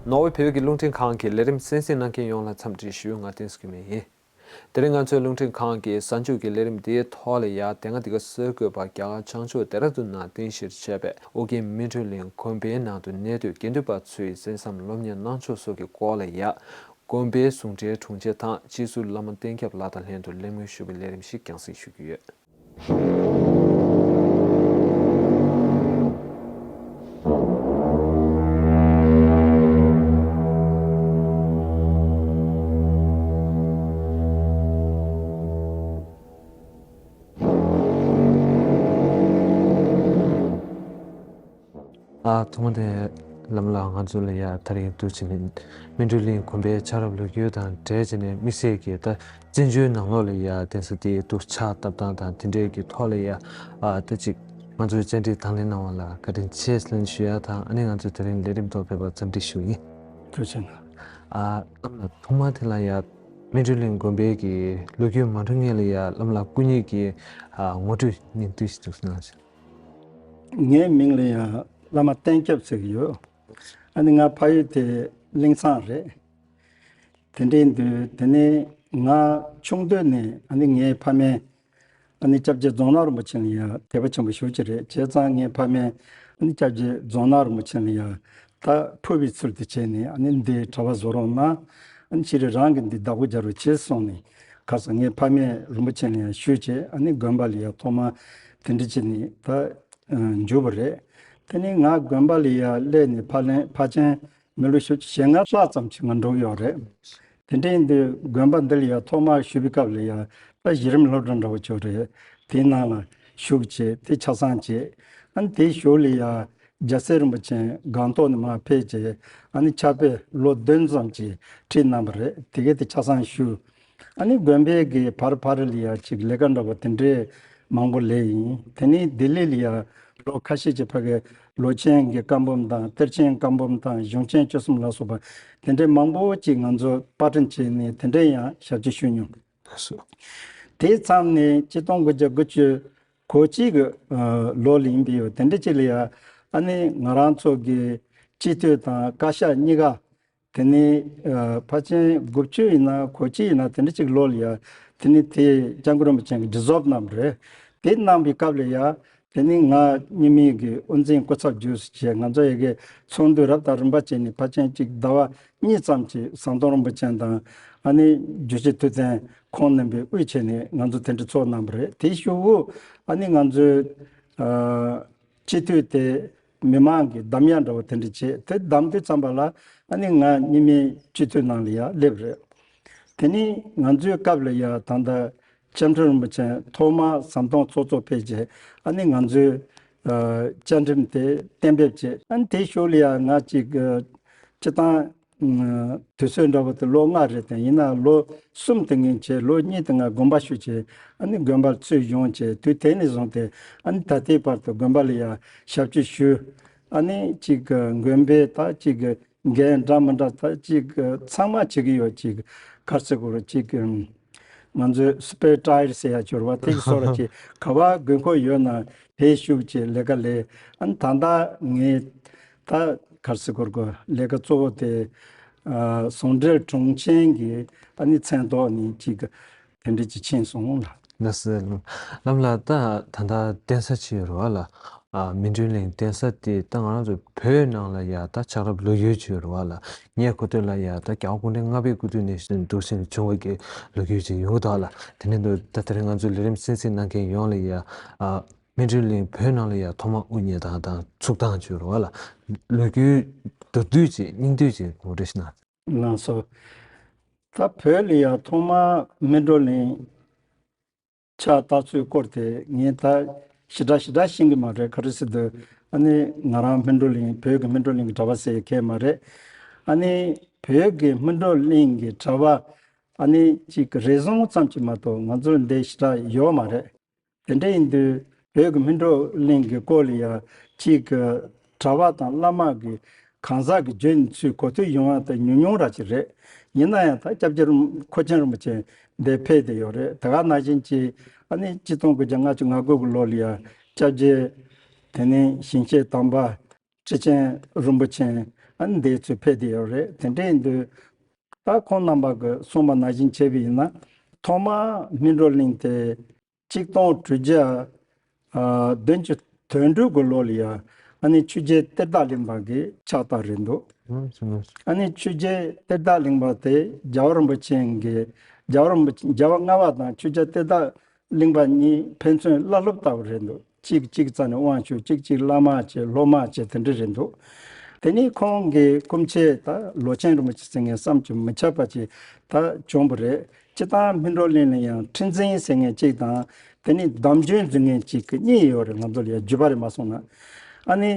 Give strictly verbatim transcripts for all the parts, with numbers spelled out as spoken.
ནོར་ཝེ་བོད་ཀྱི་རླུང་འཕྲིན་ཁང་གི་ལས་རིམ་གསན་གཟིགས་གནང་མཁན་ཡོངས་ལ་འཚམས་འདྲི་ཞུ། ང་བསྟན་འཛིན་སྐྱིད་སྨོན་ཡིན། དེ་རིང་ང་ཚོའི་རླུང་འཕྲིན་ཁང་གི་གཟའ་མཇུག་གི་ལས་རིམ་འདིའི་ཐོག་ལ་ཡ། དེ་སྔ་འདི་ག་སྲོལ་བཀོད་པ་རྒྱ་གར་བྱང་ཕྱོགས་ལྡེ་ར་ལྡུན་ནང་རྟེན་གཞིར་བྱས་པའི་ཨོ་རྒྱན་སྨིན་གྲོལ་གླིང་དགོན་པའི་ནང་དུ་གནས་སྡོད་དགེ་འདུན་པ་ཚོའི་གསན་བསམ་སློབ་གཉེར་གནང་ཕྱོགས་སོགས་ཀྱི་སྐོར་ལ་ཡ། དགོན་པའི་ཟུང་འབྲེལ་དྲུང་ཆེ་དང་སྤྱི་ཟུར་བླ་མ་བསྟན་སྐྱབས་ལགས་དང་ལྷན་དུ་གླེང་མོལ་ཞུ་བའི་ལས་རིམ་ཞིག་རྒྱང་སྲིང་ཞུ་རྒྱུ་ཡོད། ཨ། ཐོག་མ་དེ་ལམ་ལ་ང་ཚོ་ལ་ཡ་ད་རིང་འདུག་བྱས་ནས་སྨིན་གྲོལ་གླིང་དགོན་པའི་ཆགས་རབས་ལོ་རྒྱུས་དང་འབྲེལ་བྱས་ནས་དམིགས་བསལ་གྱི་ད་བཙན་བྱོལ་ནང་ལོགས་ལ་ཡ་གདན་ས་དེ་འདུག་ཕྱག་བཏབ་སྟངས་དང་དེ་འདྲའི་གི་ཐོག་ལ་ཡ། ཨ། ད་ཅིག་ང་ཚོའི་བཅར་འདྲི་དང་ལེན་གནང་བ་ལ་བཀའ་དྲིན་ཆེ་ལན་ཞུ་ཡ་དང་། ཨ་ནི་ང་ཚོའི་དེ་རིང་ལས་རིམ་ཐོག་ཕེབས་པར་འཚམས་འདྲི་ཞུ་ཡིན། ཐུགས་རྗེ་གནང་། ཨ། ལམ་ལ་ཐོག་མ་དེ་ལ་ཡ་སྨིན་གྲོལ་གླིང་དགོན་པའི་གི་ལོ་རྒྱུས་མ་འགྲོ་སྔོན་ལ་ཡ་ལམ་ལ་སྐུ་ཉིད་ཀྱི་ཨ་ངོ་སྤྲོད་སྙིང་བསྡུས་ཤིག་འདུག་གནང་ཞིང་། ངའི་མིང་ལ་ཡང་བླ་མ་བསྟན་སྐྱབས་ཟེར་གྱི་ཡོད། ཨ་ནི་ང་ཕ་ཡུལ་དེ་གླིང་ཚང་རེད། དེ་འདྲའི་དུས་དེ་ནས་ང་ཆུང་དུས་ནས་ཨ་ནི་ངའི་ཕ་མས་ཨ་ནི་སྐྱབས་རྗེ་རྫོང་ནག་རིན་པོ་ཆེ་ལ་ཡང་དད་པ་ཆེན་པོ་ཞེ་པོ་ཅིག་རེད། བྱས་ཙང་ངའི་ཕ་མས་ཨ་ནི་སྐྱབས་རྗེ་རྫོང་ནག་རིན་པོ་ཆེ་ལ་ཡང་ད་ཕུར་བུའི་ཚུལ་དུ་བྱས་ནས་ཨ་ནི་འདི་གྲྭ་པ་བཟོ་རོགས་གནང་། ཨ་ནི་ཕྱིར་རང་གི་འདི་བདག་པོ་རྒྱག་རོགས་བྱེད་གསུངས་ནས། ཁ་སང་ངའི་ཕ་མས་རིན་པོ་ཆེ་ལ་ཡང་ཞུས་བྱས། ཨ་ནི་དགོན་པ་ལ་ཡང་ཐོག་མ་དེ་འདྲ་བྱས་ནས་ད་འཇུག་པ་རེད། དེ་ནས་ང་དགོན་པ་ལ་ཡང་སླེབས་ནས་ཕ་ལན་ཕལ་ཆེར་མི་ལོ་ཞེ་ལྔ་ལྷག་ཙམ་ཅིག་ང་འགྲོ་གི་ཡོད་རེད། དེ་འདྲ་ཡིན་དུས་དགོན་པ་འདི་ལ་ཡང་ཐོག་མར་ཞུགས་པའི་སྐབས་ལ་ཡང་ད་གཞི་རིམ་སློབ་གྲྭ་འདྲ་བོ་ཅིག་རེད། དེའི་ནང་ལ་ཞུགས་བྱས་དེ་ཆ་ཚང་བྱས། ཨ་ནི་དེའི་གཞུག་ལ་ཡང་རྒྱལ་སྲས་རིན་པོ་ཆེ་སྒང་ཏོག་ནས་མར་ཕེབས་བྱས། ཨ་ནི་ཕྱག་དཔེ་ལོ་བདུན་ཙམ་ཅིག་ཁྲིད་གནང་བ་རེད། དེ་གས་དེ་ཆ་ཚང་ཞུ། ཨ་ནི་དགོན་པའི་གི་བར་བར་ལ་ཡང་ཅིག་ལས་ཀ་འདྲ་བོ་དེ་འདྲའི་མང་པོ་ལས་ཡིན། དེ་ནས་ལྡི་ལི་ལ་ཡང་ལོ་ཁ་ཤས་ཀྱི་ཕ་གི་ལོ་ཆེན་གྱི་བཀའ་འབུམ་དང་གཏེར་ཆེན་བཀའ་འབུམ་དང་གཞུང་ཆེན་བཅུ་གསུམ་ལ་སོགས་པ་དེ་འདྲའི་མང་པོ་ཅིག་ང་ཚོ་པར་སྐྲུན་བྱས་ནས་དེ་འདྲའི་ཡང་ཞབས་ཕྱི་ཞུས་མྱོང་། དེ་མཚམས་ནས་ཆིག་སྟོང་དགུ་བརྒྱ་དགུ་བཅུ་གོ་གཅིག་གི་ལོ་ལ་ཡིན་པའི་ཡོད། དེ་འདྲ་ཅིག་ལ་ཡང་ཨ་ནི་ང་རང་ཚོ་གི་སྤྱི་འཐུས་དང་བཀའ་ཤག་གཉིས་ཀ་དེ་ནས་ཕལ་ཆེར་དགུ་བཅུ་ཡིན་ན་གོ་གཅིག་ཡིན་ན་དེ་འདྲ་ཅིག་ལོ་ལ་ཡ། དེ་ནས་དེ་སྐྱབས་མགོན་རིན་པོ་ཆེ་གིས་ཌི་ཛོལབ་གནང་བ་རེད། དེ་གནང་བའི་སྐབས་ལ་ཡ། དེ་ནས་ང་རྙིང་མའི་གི་དབུ་འཛིན་སྐུ་ཚབ་བརྒྱུད་བྱས་ང་ཚོ་ཡ་གི་ཚོགས་འདུ་རབ་དང་རིམ་པ་བྱས་ནས་ཕལ་ཆེར་ཅིག་ཟླ་བ་གཉིས་ཙམ་ཅིག་ཟམ་གདོང་རིན་པོ་ཆེ་དང་ཨ་ནི་རྒྱུད་སྤྱི་ཐུབ་བསྟན་ཁོང་རྣམ་པས་དབུས་བྱས་ནས་ང་ཚོ་དེ་འདྲ་ཚོགས་གནང་བ་རེད། དེའི་གཞུག་གུ་ཨ་ནི་ང་ཚོའི་སྤྱི་འཐུས་དེ་མི་མང་གི་གདམ་ཡ་འདྲ་བོ་དེ་འདྲ་བྱས། དེ་གདམ་དུས་ཙམ་པ་ལ་ཨ་ནི་ང་རྙིང་མའི་སྤྱི་འཐུས་ནང་ལ་ཡ་སླེབས་རེད། དེ་ནས་ང་ཚོའི་སྐབས་ལ་ཡ་ད་ལྟ་སྐྱབས་མགོན་རིན་པོ་ཆེ་ཐོག་མར་ཟམ་གདོང་ཚོགས་གཙོ་ཕེབས་རྗེས་ཨ་ནི་ང་ཚོའི་བཅའ་ཁྲིམས་དེ་གཏན་འབེབས་བྱས། ཨ་ནི་དེའི་ཞོར་ལ་ཡ་ང་ཅིག་སྤྱི་བཏང་དུས་ཚོད་འདྲ་བོ་དེ་ལོ་ལྔ་རེད་དེ། ཡིན་ན་ལོ་གསུམ་དེ་ངས་བྱས། ལོ་གཉིས་དེ་ང་དགོན་པ་ཞུགས་བྱས། ཨ་ནི་དགོན་པར་ཚུར་ཡོང་བྱས། དུས་དེ་ནས་བཟུང་སྟེ་ཨ་ནི་ད་ལྟའི་བར་དུ་དགོན་པ་ལ་ཡ་ཞབས་ཕྱི་ཞུས། ཨ་ནི་ཅིག་དགོན་པའི་ད་ཅིག་འགན་འདྲ་མི་འདྲ་ད་ཅིག་ཚང་མ་བྱེད་ཀྱི་ཡོད། ཅིག་ག་རེ་ཟེར་དགོས་རེད། ཅིག་ང་ཚོའི་སི་པེར་ཊ་ཡར་ཟེར་ཡ་ཅིག་ཡོད་རེད་པ། དེ་གི་སོགས་ལ་ཅིག་ག་པར་དགོས་མཁོ་ཡོད་ན་དེར་ཞུགས་བྱས་ལས་ཀ་ལས། ཨ་ནི་ད་ལྟ་ངས་ད་ག་རེ་ཟེར་དགོས་རེད། ལས་ཀ་གཙོ་བོ་དེ་ཨ་ཟུང་འབྲེལ་དྲུང་ཆེ་གི་ཨ་ནི་མཚན་ཐོག་ནས་ཅིག་དེ་འདྲ་ཅིག་ཕྱིན་སོང་ལ། ལགས་སོ། ལམ་ལ་ད་ད་ལྟ་གདན་ས་ཅིག་ཡོད་རེད་པ་ལ། ཨ། སྨིན་གྲོལ་གླིང་གདན་ས་དེ་ད་ང་རང་ཚོ་བོད་ནང་ལ་ཡ་ད་ཆགས་རབས་ལོ་རྒྱུས་ཅིག་ཡོད་རེད་པ་ལ། ངའི་གོ་ཐོས་ལ་ཡ་ད་རྒྱལ་བ་སྐུ་ཕྲེང་ལྔ་པའི་སྐུ་དུས་ནས་འདུག་སེ་བྱུང་བའི་གི་ལོ་རྒྱུས་ཅིག་ཡོང་གི་འདུག་ལ། དེ་ནས་འདུག་ད་དེ་རིང་ང་ཚོའི་ལས་རིམ་གསན་གཟིགས་གནང་མཁན་ཡོངས་ལ་ཡ། ཨ། སྨིན་གྲོལ་གླིང་བོད་ནང་ལ་ཡ་ཐོག་མ་དབུ་བརྙེས་སྟངས་དང་ཚུགས་སྟངས་ཅིག་ཡོད་རེད་པ་ལ། ལོ་རྒྱུས་མདོར་བསྡུས་ཅིག་སྙིང་བསྡུས་ཅིག་ངོ་སྤྲོད་ཞུ་ན། ལགས་སོ། ད་བོད་ལ་ཡ་ཐོག་མ་སྨིན་གྲོལ་གླིང་ཕྱག་བཏབ་ཚུལ་སྐོར་དེ་ངས་ད་ཞེ་དྲག་ཞེ་དྲག་ཤེས་ཀྱི་མ་རེད། ག་རེ་ཟེར་དུས་ཨ་ནི་ང་རང་སྨིན་གྲོལ་གླིང་བོད་ཀྱི་སྨིན་གྲོལ་གླིང་གི་གྲྭ་པ་ཟེར་མཁན་མ་རེད། ཨ་ནི་བོད་ཀྱི་སྨིན་གྲོལ་གླིང་གི་གྲྭ་པ་ཨ་ནི་ཅིག་རེ་ཟུང་ཙམ་ཅིག་མ་གཏོགས་ང་ཚོར་འདི་ཞེ་དྲག་ཡོད་མ་རེད། དེ་འདྲ་ཡིན་དུས་བོད་ཀྱི་སྨིན་གྲོལ་གླིང་གི་སྐོར་ལ་ཡ་ཅིག་གྲྭ་པ་དང་བླ་མ་གི་གང་ཟག་གི་བརྗོད་ཚུལ་གོ་ཐོས་ཡོང་ཡ་དེ་ཉུང་ཉུང་ར་ཅིག་རེད། ཡིན་ན་ཡང་ད་སྐྱབས་རྗེ་རིན་མཁོ་ཆེན་རིན་པོ་ཆེ་འདིར་ཕེབས་བསྡད་ཡོད་རེད། དེ་ག་ནང་བཞིན་གྱི་ཨ་ནི་ཆིག་སྟོང་དགུ་བརྒྱ་ལྔ་བཅུ་ང་དགུ་གི་ལོ་ལ་ཡ་སྐྱབས་རྗེ་དེ་ནས་ཞིང་གཤེགས་དམ་པ་ཁྲི་ཆེན་རིན་པོ་ཆེ་ ཨ་ནི་འདི་ཚོ་ཕེབས་བསྡད་ཡོད་རེད། དེ་འདྲ་ཡིན་དུས་ད་ཁོང་རྣམ་པ་གིས་གསུངས་པ་ནང་བཞིན་བྱས་པ་ཡིན་ན། ཐོག་མར་སྨིན་གྲོལ་གླིང་དེ་ཆིག་སྟོང་དྲུག་བརྒྱ་ཨ་བདུན་ཅུ་དོན་དྲུག་གི་ལོ་ལ་ཡ། ཨ་ནི་ཆོས་རྒྱལ་གཏེར་བདག་གླིང་པ་གི་ཕྱག་རྟགས་རེད་འདུག་ཨ་ནི་ཆོས་རྒྱལ་གཏེར་བདག་གླིང་པ་དེ་རྒྱལ་བ་རིན་པོ་ཆེ་གི་རྒྱལ་བ་རིན་པོ་ཆེ་རྒྱལ་བ་ལྔ་པ་དང་ཆོས་རྒྱལ་གཏེར་བདག་གླིང་པ་གཉིས་ཕན་ཚུན་བླ་སློབ་ལྟ་བུ་རེད་འདུག་གཅིག་གཅིག་རྩ་ནས་དབང་ཞུ། གཅིག་གཅིག་བླ་མ་བྱེད། སློབ་མ་བྱེད། དེ་འདྲ་རེད་འདུག་དེ་ནས་ཁོང་གི་སྐུ་མཆེད་ད་ལོ་ཆེན་རིན་པོ་ཆེ་ཟེར་མཁན་བསམ་གྱིས་མི་ཁྱབ་པ་ཅིག་ད་བྱུང་བ་རེད། སྤྱིར་བཏང་སྨིན་གྲོལ་གླིང་ལ་ཡང་ཁྲི་འཛིན་ཟེར་མཁན་གཅིག་དང་། དེ་ནས་བདམས་ཆོས་འཛིན་མཁན་གཅིག་གི་གཉིས་ཡོད་རེད། ང་ཚོ་ལ་ཡང་བརྒྱུད་པ་རེད་མ་སོང་ན། ཨ་ནི་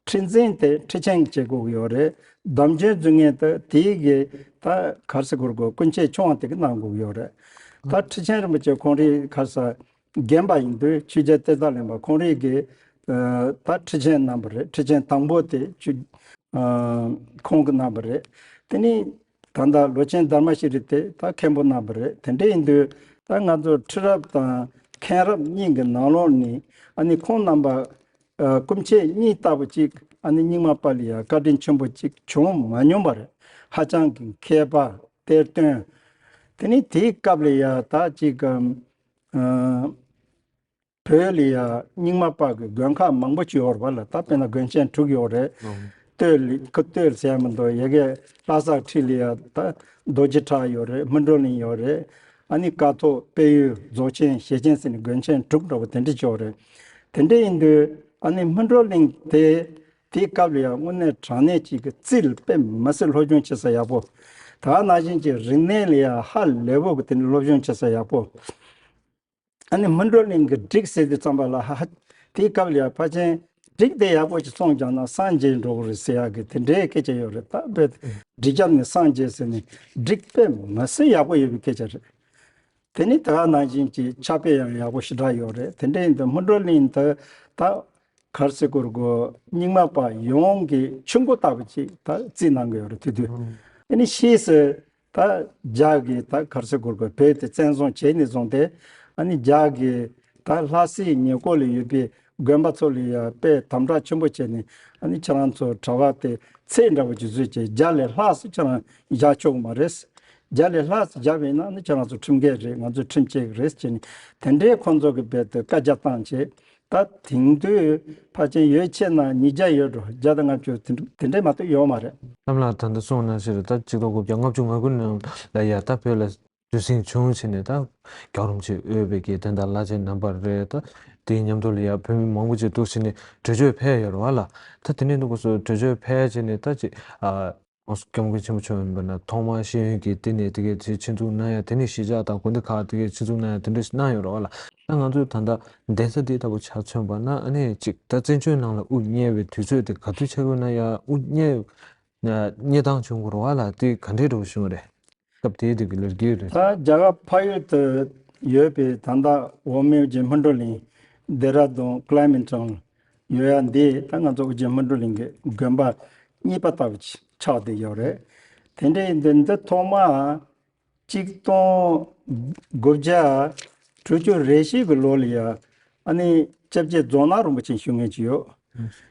ཁྲི་འཛིན་དེ་ཁྲི་ཆེན་བྱེད་དགོས་ཀྱི་ཡོད་རེད། བདམས་ཆོས་འཛིན་མཁན་དེ་དེའི་གི་ད་ག་རེ་ཟེར་དགོས་རེད། སྐུ་མཆེད་ཆུང་བ་དེ་གིས་གནང་དགོས་ཀྱི་ཡོད་རེད། ད་ཁྲི་ཆེན་རིན་པོ་ཆེ་ཁོང་རང་ག་རེ་ཟེར། རྒན་པ་ཡིན་དུས་ཆོས་རྒྱལ་གཏེར་བདག་གླིང་པ་ཁོང་རང་གིས་ཨ་ད་ཁྲི་ཆེན་གནང་བ་རེད། ཁྲི་ཆེན་དང་པོ་དེ་ཆོས་ཨ་ཁོང་གིས་གནང་བ་རེད། དེ་ནས་ད་ལྟ་ལོ་ཆེན་དྷརྨ་ཤྲཱི་དེ་ད་མཁན་པོ་གནང་བ་རེད། དེ་འདྲ་ཡིན་དུས་ད་ང་ཚོ་ཁྲི་རབས་དང་མཁན་རབས་གཉིས་ཀྱི་ནང་ལོགས་ནས་ཨ་ནི་ཁོང་རྣམ་པ་ཨ་སྐུ་མཆེད་གཉིས་ལྟ་བུ་ཅིག་ཨ་ནི་རྙིང་མ་པ་ལ་ཡ་བཀའ་དྲིན་ཆེན་པོ་ཅིག་བྱུང་མ་མྱོང་བ་རེད། ཧ་ཅང་གི་མཁས་པ། གཏེར་སྟོན། དེ་ནས་དེའི་སྐབས་ལ་ཡ་ད་ཅིག་ཨ་བོད་ལ་ཡ་རྙིང་མ་པ་གི་དགོན་ཁག་མང་པོ་ཅིག་ཡོད་རེད་པ་ལ། ད་དཔེར་ན་དགོན་ཆེན་དྲུག་ཡོད་རེད། ཨང་། སྟོད་ལ་ཁུ་སྟོད་ཟེར་ཡ་མི་འདུག་ཡ་གི་ལྷ་ས་འཁྲིས་ལ་ཡ་ད་རྡོ་རྗེ་བྲག་ཡོད་རེད། སྨིན་གྲོལ་གླིང་ཡོད་རེད། ཨ་ནི་ཀཿཐོག་དཔལ་ཡུལ་རྫོགས་ཆེན་ཞེ་ཆེན་ཟེར་ནས་དགོན་ཆེན་དྲུག་འདྲ་བོ་དེ་འདྲ་ཅིག་ཡོད་རེད། དེ་འདྲ་ཡིན་དུས་ཨ་ནི་སྨིན་གྲོལ་གླིང་དེ་དེའི་སྐབས་ལ་ཡང་དངོས་གནས་དྲང་གནས་ཅིག་གི་རྩིས་ལ་དཔེ་མི་སྲིད་སློབ་སྦྱོང་བྱེད་ས་ཡག་པོ། ད་ག་ནང་བཞིན་གྱི་རིག་གནས་ལ་ཡང་ཧ་ལས་པོ་གི་དེ་འདྲ་སློབ་སྦྱོང་བྱེད་ས་ཡག་པོ། ཨ་ནི་སྨིན་གྲོལ་གླིང་གི་བསྒྲིགས་ཟེར་དུས་ཙམ་པ་ལ་ཧ་ཧ། དེའི་སྐབས་ལ་ཡང་ཕལ་ཆེར་བསྒྲིགས་དེ་ཡག་པོ་ཅིག་སྲུང་བཞག་ན་སངས་རྒྱས་འགྲོ་གི་རེད་ཟེར་ཡག་གི་དེ་འདྲའི་སྐད་ཆ་ཡོད་རེད། ད་དཔེ་བསྒྲིགས་རྒྱབ་ནས་སངས་རྒྱས་ཟེར་ནས་བསྒྲིགས་དཔེ་མི་སྲིད་ཡག་པོ་ཡོད་པའི་སྐད་ཆ་རེད། དེ་ནི་ད་ག་ནང་བཞིན་གྱི་ཕྱག་དཔེ་ཡང་ཡག་པོ་ཞེ་དྲག་ཡོད་རེད། དེ་འདྲ་ཡིན་དུས་སྨིན་གྲོལ་གླིང་དུ་ད་ག་རེ་ཟེར་དགོས་རེད། རྙིང་མ་པ་ཡོངས་ཀྱི་ཆུ་མགོ་ལྟ་བུ་ཅིག་ད་རྩིས་གནང་གི་ཡོད་རེད། དེ་དུས་ཨང་། དེ་ནི་ཕྱིས་སུ་ད་རྒྱ་གིས་ད་ག་རེ་ཟེར་དགོས་རེད། བོད་དེ་བཙན་བཟུང་བྱས་ནས་བཟུང་སྟེ། ཨ་ནི་རྒྱ་གིས་ད་ལྷ་སའི་ཉེ་འཁོར་ལ་ཡོད་པའི་དགོན་པ་ཚོ་ལ་ཡང་དཔེ་དམ་དྲག་ཆེན་པོ་བྱས་ནས། ཨ་ནི་ཁྱེད་རང་ཚོ་གྲྭ་པ་དེ་ཚེ་འདྲ་བོ་ཅིག་བཟོས་བྱས་རྒྱ་ལས་ལྷག་ཙམ་ཁྱེད་རང་བཞག་ཆོག་གི་མ་རེད། རྒྱ་ལས་ལྷག་ཙམ་བཞག་པ་ཡིན་ན་ནི་ཁྱེད་རང་ཚོ་ཁྲིམས་འགལ་རེད། ང་ཚོས་ཁྲིམས་བཅད་ཀྱི་རེད་ཟེར་ནས། དེ་འདྲའི་ཁོང་ཚོ་གི་རྦད་དེ་བཀའ་རྒྱ་བཏང་བྱས། ད་དེང་དུས་ཕལ་ཆེར་ཡོད་ཆེ་ན་ཉིས་བརྒྱ་ཡོད་འགྲོ། བརྒྱ་དང་ལྔ་བཅུ་དེ་འདྲ་དེ་འདྲའི་མ་གཏོགས་ཡོད་མ་རེད། གཏམ་ལ་ད་ལྟ་གསུངས་ནང་བཞིན་རེད། ད་གཅིག་ལོ་དགུ་བརྒྱ་ལྔ་བཅུ་ང་དགུ་ནང་ལ་ཡ་ད་བོད་ལ་དུས་ཟིང་བྱུང་བྱས་ནས། ད་རྒྱལ་བ་རིན་པོ་ཆེ་དབུས་པའི་གི་དེ་འདྲ་བླ་ཆེན་རྣམ་པ་རེད། ད་དེའི་མཉམ་དུ་ལ་ཡ་བོད་མི་མང་པོ་ཅིག་འདུག་བྱས་ནས་བྲོས་བྱོལ་ཕེབས་ཡོད་རེད་པ་ལ། ད་དེ་ནས་འདུག་གོ་སོ་བྲོས་བྱོལ་ཕེབས་བྱས་ནས་ད་ཅིག་ཨ། ང་ཚོ་སྐྱབས་མགོན་ཆེན་པོ་མཆོག་ཡིན་པ་ན་ཐོག་མར་ཤེས་ཡོན་གྱི་དེ་ནས་དེ་གའི་ཆེད་ཆེད་འཛུགས་གནང་ཡ། དེ་ནས་གཞིས་ཆགས་དང་དགོན་སྡེ་ཁག་དེ་གའི་ཆེད་འཛུགས་གནང་ཡ། དེ་འདྲ་ཞིག་གནང་ཡོད་རེད་པ་ལ། ད་ང་ཚོས་ད་ལྟ་གདན་ས་དེ་ལྟ་བུ་ཆ་མཚོན་པ་ན། ཨ་ནི་གཅིག་ད་བཙན་བྱོལ་ནང་ལ་དབུ་བརྙེས་པའི་དུས་ཚོད་དེ་ག་དུས་ཆགས་ཡོད་ན་ཡ། དབུ་བརྙེས་བརྙེས་སྟངས་བྱུང་དགོས་རེད་པ་ལ། དེ་ག་འདྲའི་འགྲོ་བྱུང་རེད། སྐབས་དེའི་དུས་ཀྱི་ལོ་རྒྱུས་རེད། ད་རྒྱ་གར་འཕགས་ཡུལ་དུ་ཡོད་པའི་ད་ལྟ་འོག་མིན་དབུ་རྒྱན་སྨིན་གྲོལ་གླིང་། ལྡེ་ར་ལྡུན་ཀླའི་མིན་ཀྲོང་ཡོད་ཡ་འདི་ད་ང་ཚོ་དབུ་རྒྱན་སྨིན་གྲོལ་གླིང་གི་དགོན་པ་གཉིས་པ་ལྟ་བུ་ཆགས་བསྡད་ཡོད་རེད། དེ་འདྲའི་འདི་འདི་ཐོག་མ་གཅིག་སྟོང་དགུ་བརྒྱ་དྲུག་ཅུ་རེ་བཞི་གི་ལོ་ལ་ཡ། ཨ་ནི་སྐྱབས་རྗེ་རྫོང་ནག་རིན་པོ་ཆེ་ཞུ་མཁན་ཅིག་ཡོད།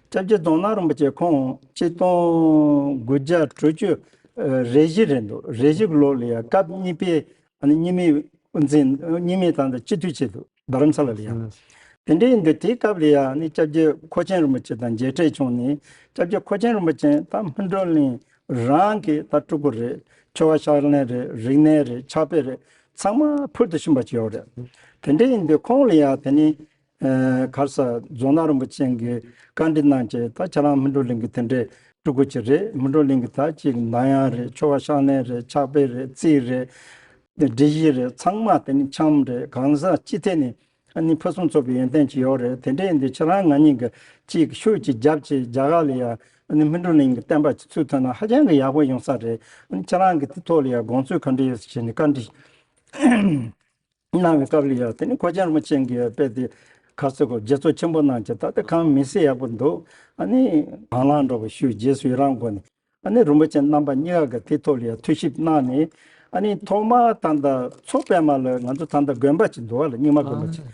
སྐྱབས་རྗེ་རྫོང་ནག་རིན་པོ་ཆེ་ཁོང་གཅིག་སྟོང་དགུ་བརྒྱ་དྲུག་ཅུ་རེ་བཞི་རེད་འདུག་རེ་བཞི་གི་ལོ་ལ་ཡ་སྐབས་གཉིས་པའི་ཨ་ནི་རྙིང་མའི་དབུ་འཛིན། རྙིང་མའི་ད་ལྟ་སྤྱི་འཐུས་ཆེད་དུ་རྡ་རམ་ས་ལ་ལ་ཡ། དེ་འདྲའི་ཡིན་དུས་དེའི་སྐབས་ལ་ཡ་ཨ་ནི་སྐྱབས་རྗེ་ཁོ་ཆེན་རིན་པོ་ཆེ་དང་མཇལ་འཕྲད་བྱུང་ནས། སྐྱབས་རྗེ་ཁོ་ཆེན་རིན་པོ་ཆེ་ད་སྨིན་གྲོལ་གླིང་རང་གི་ད་སྤྲུལ་སྐུ་རེད། ཆོ་ག་ཕྱག་ལེན་རེད། རིག་གནས་རེད། ཕྱག་དཔེ་རེད། ཚང་མ་ཕུལ་དུ་ཕྱིན་པ་ཅིག་ཡོད་རེད། དེ་འདྲའི་ཡིན་དུས་ཁོང་ལ་ཡ་དེ་ནི། ཨ་ག་རེ་ཟེར། རྫོང་ནག་རིན་པོ་ཆེ་གིས་བཀའ་འདྲི་གནང་བྱས། ད་ཁྱེད་རང་སྨིན་གྲོལ་གླིང་གི་དེ་འདྲའི་སྤྲུལ་སྐུ་ཅིག་རེད། སྨིན་གྲོལ་གླིང་གི་ད་ཅིག་གདངས་དབྱངས་རེད། ཆོ་ག་ཕྱག་ལེན་རེད། ཕྱག་དཔེ་རེད། རྩིས་རེད། སྒྲིག་གཞི་རེད། ཚང་མ་དེ་ནི་འཆམ་རེད། གང་ཟག་སྤྱི་ཐད་ནས་ཨ་ནི་ཕུན་སུམ་ཚོགས་པའི་ཡོན་ཏན་ཅིག་ཡོད་རེད། དེ་འདྲ་ཡིན་དུས་ཁྱེད་རང་ང་གཉིས་ཀྱིས་ཅིག་ཤུགས་ཅིག་བརྒྱབ་བྱས་རྒྱ་གར་ལ་ཡ་ཨ་ནི་སྨིན་གྲོལ་གླིང་གི་བསྟན་པ་ཅིག་ཚུགས་ཐུབ་ན་ཧ་ཅང་གི་ཡག་པོ་ཡོང་ས་རེད། ཨ་ནི་ཁྱེད་རང་གིས་དེ་ཐོག་ལ་ཡ་དགོངས་ཚུལ་ག་འདྲ་ཡོད་ཟེར་བྱས་ནས་བཀའ་འདྲི་གནང་བའི་སྐབས་ལ་ཡ། དེ་ནི་ཁོ་ཆེན་རིན་པོ་ཆེ་གིས་དཔེ་དེ་ག་རེ་ཟེར་དགོས། དགྱེས་གཙོ་ཆེན་པོ་གནང་བྱས། ད་ལྟ་གང་མི་སྲིད་ཡག་པོ་འདུག་ཨ་ནི་དང་བླངས་འདྲ་བོ་ཞུས་རྗེས་སུ་ཡི་རང་སྒོ་ནས། ཨ་ནི་རིན་པོ་ཆེ་རྣམ་པ་གཉིས་ཀ་གིས་དེ་ཐོག་ལ་ཡ་ཐུགས་ཞིབ་གནང་ནས། ཨ་ནི་ཐོག་མར་ད་ལྟ་མཚོ་པད་མ་ལ་ང་ཚོ་ད་ལྟ་དགོན་པ་ཅིག་འདུག་པ་ལ། རྙིང་མ་དགོན་པ་ཅིག་ཨ།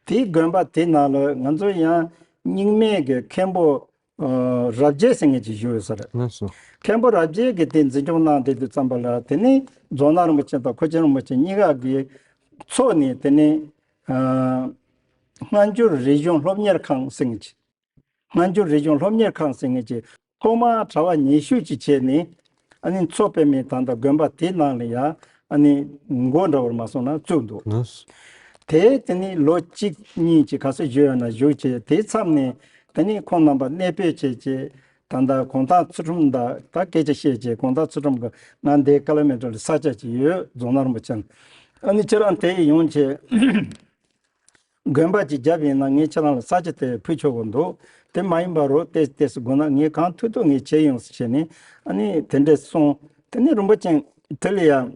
དེའི་དགོན་པ་དེ་ནང་ལ་ང་ཚོ་ཡང་རྙིང་མའི་གི་མཁན་པོ་ ཨ་རབ་རྒྱས་ཟེར་མཁན་ཅིག་བཞུགས་ཡོད་ས་རེད། ལགས་སོ། མཁན་པོ་རབ་རྒྱས་ཀྱིས་དེ་འཛིན་སྐྱོང་གནང་བསྡད་དུས་ཙམ་པ་ལ། དེ་ནས་རྫོང་ནག་རིན་པོ་ཆེ་དང་མཁོ་ཆེན་རིན་པོ་ཆེ་གཉིས་ཀ་གིས་ཚོགས་ནས། དེ་ནས་ཨ་སྔ་འགྱུར་རིག་གཞུང་སློབ་གཉེར་ཁང་ཟེར་མཁན་ཅིག་སྔ་འགྱུར་རིག་གཞུང་སློབ་གཉེར་ཁང་ཟེར་མཁན་ཅིག་ཐོག་མར་གྲྭ་པ་ཉི་ཤུ་ཅིག་བྱས་ནས། ཨ་ནི་མཚོ་པདྨའི་ད་ལྟ་དགོན་པ་དེའི་ནང་ལ་ཡང་ཨ་ནི་མགོ་འདྲ་བོར་མ་སོང་ན་བཙུགས་འདུག་ལགས་སོ། དེ་དེ་ནི་ལོ་གཅིག་གཉིས་ཀྱི་ག་ཚོད་བཞུགས་ཡོད་ན་བཞུགས་བྱས། དེའི་མཚམས་ནས་དེ་ནི་ཁོང་རྣམ་པ་གནས་སྤོས་བྱས་བྱས། ད་ལྟ་གུང་ཐང་ཚུལ་ཁྲིམས་དང་ད་སྐད་ཆ་བཤད་བྱས། གུང་ཐང་ཚུལ་ཁྲིམས་ཀྱིས་ང་འདིའི་ཀ་ལ་མེ་ཏྲ་ལ་ས་ཆ་ཅིག་ཡོད། རྫོང་ནག་རིན་པོ་ཆེ་ལ། ཨ་ནི་ཁྱེད་རང་དེ་ཡོང་བྱས། དགོན་པ་ཅིག་བརྒྱབ་ཡིན་ན་ངས་ཁྱེད་རང་ལ་ས་ཆ་དེ་ཕུལ་ཆོག་གི་འདུག་དེ་མ་ཡིན་པ་རོགས་ཏོག་ཙམ་དགོས་ན་ངས་གང་ཐུབ་ཐུབ་ངས་བྱེད་ཡོང་ཟེར་བྱས་ནས། ཨ་ནི་དེ་འདྲས་གསུངས། དེ་ནས་རིན་པོ་ཆེ་དེ་ལ་ཡང་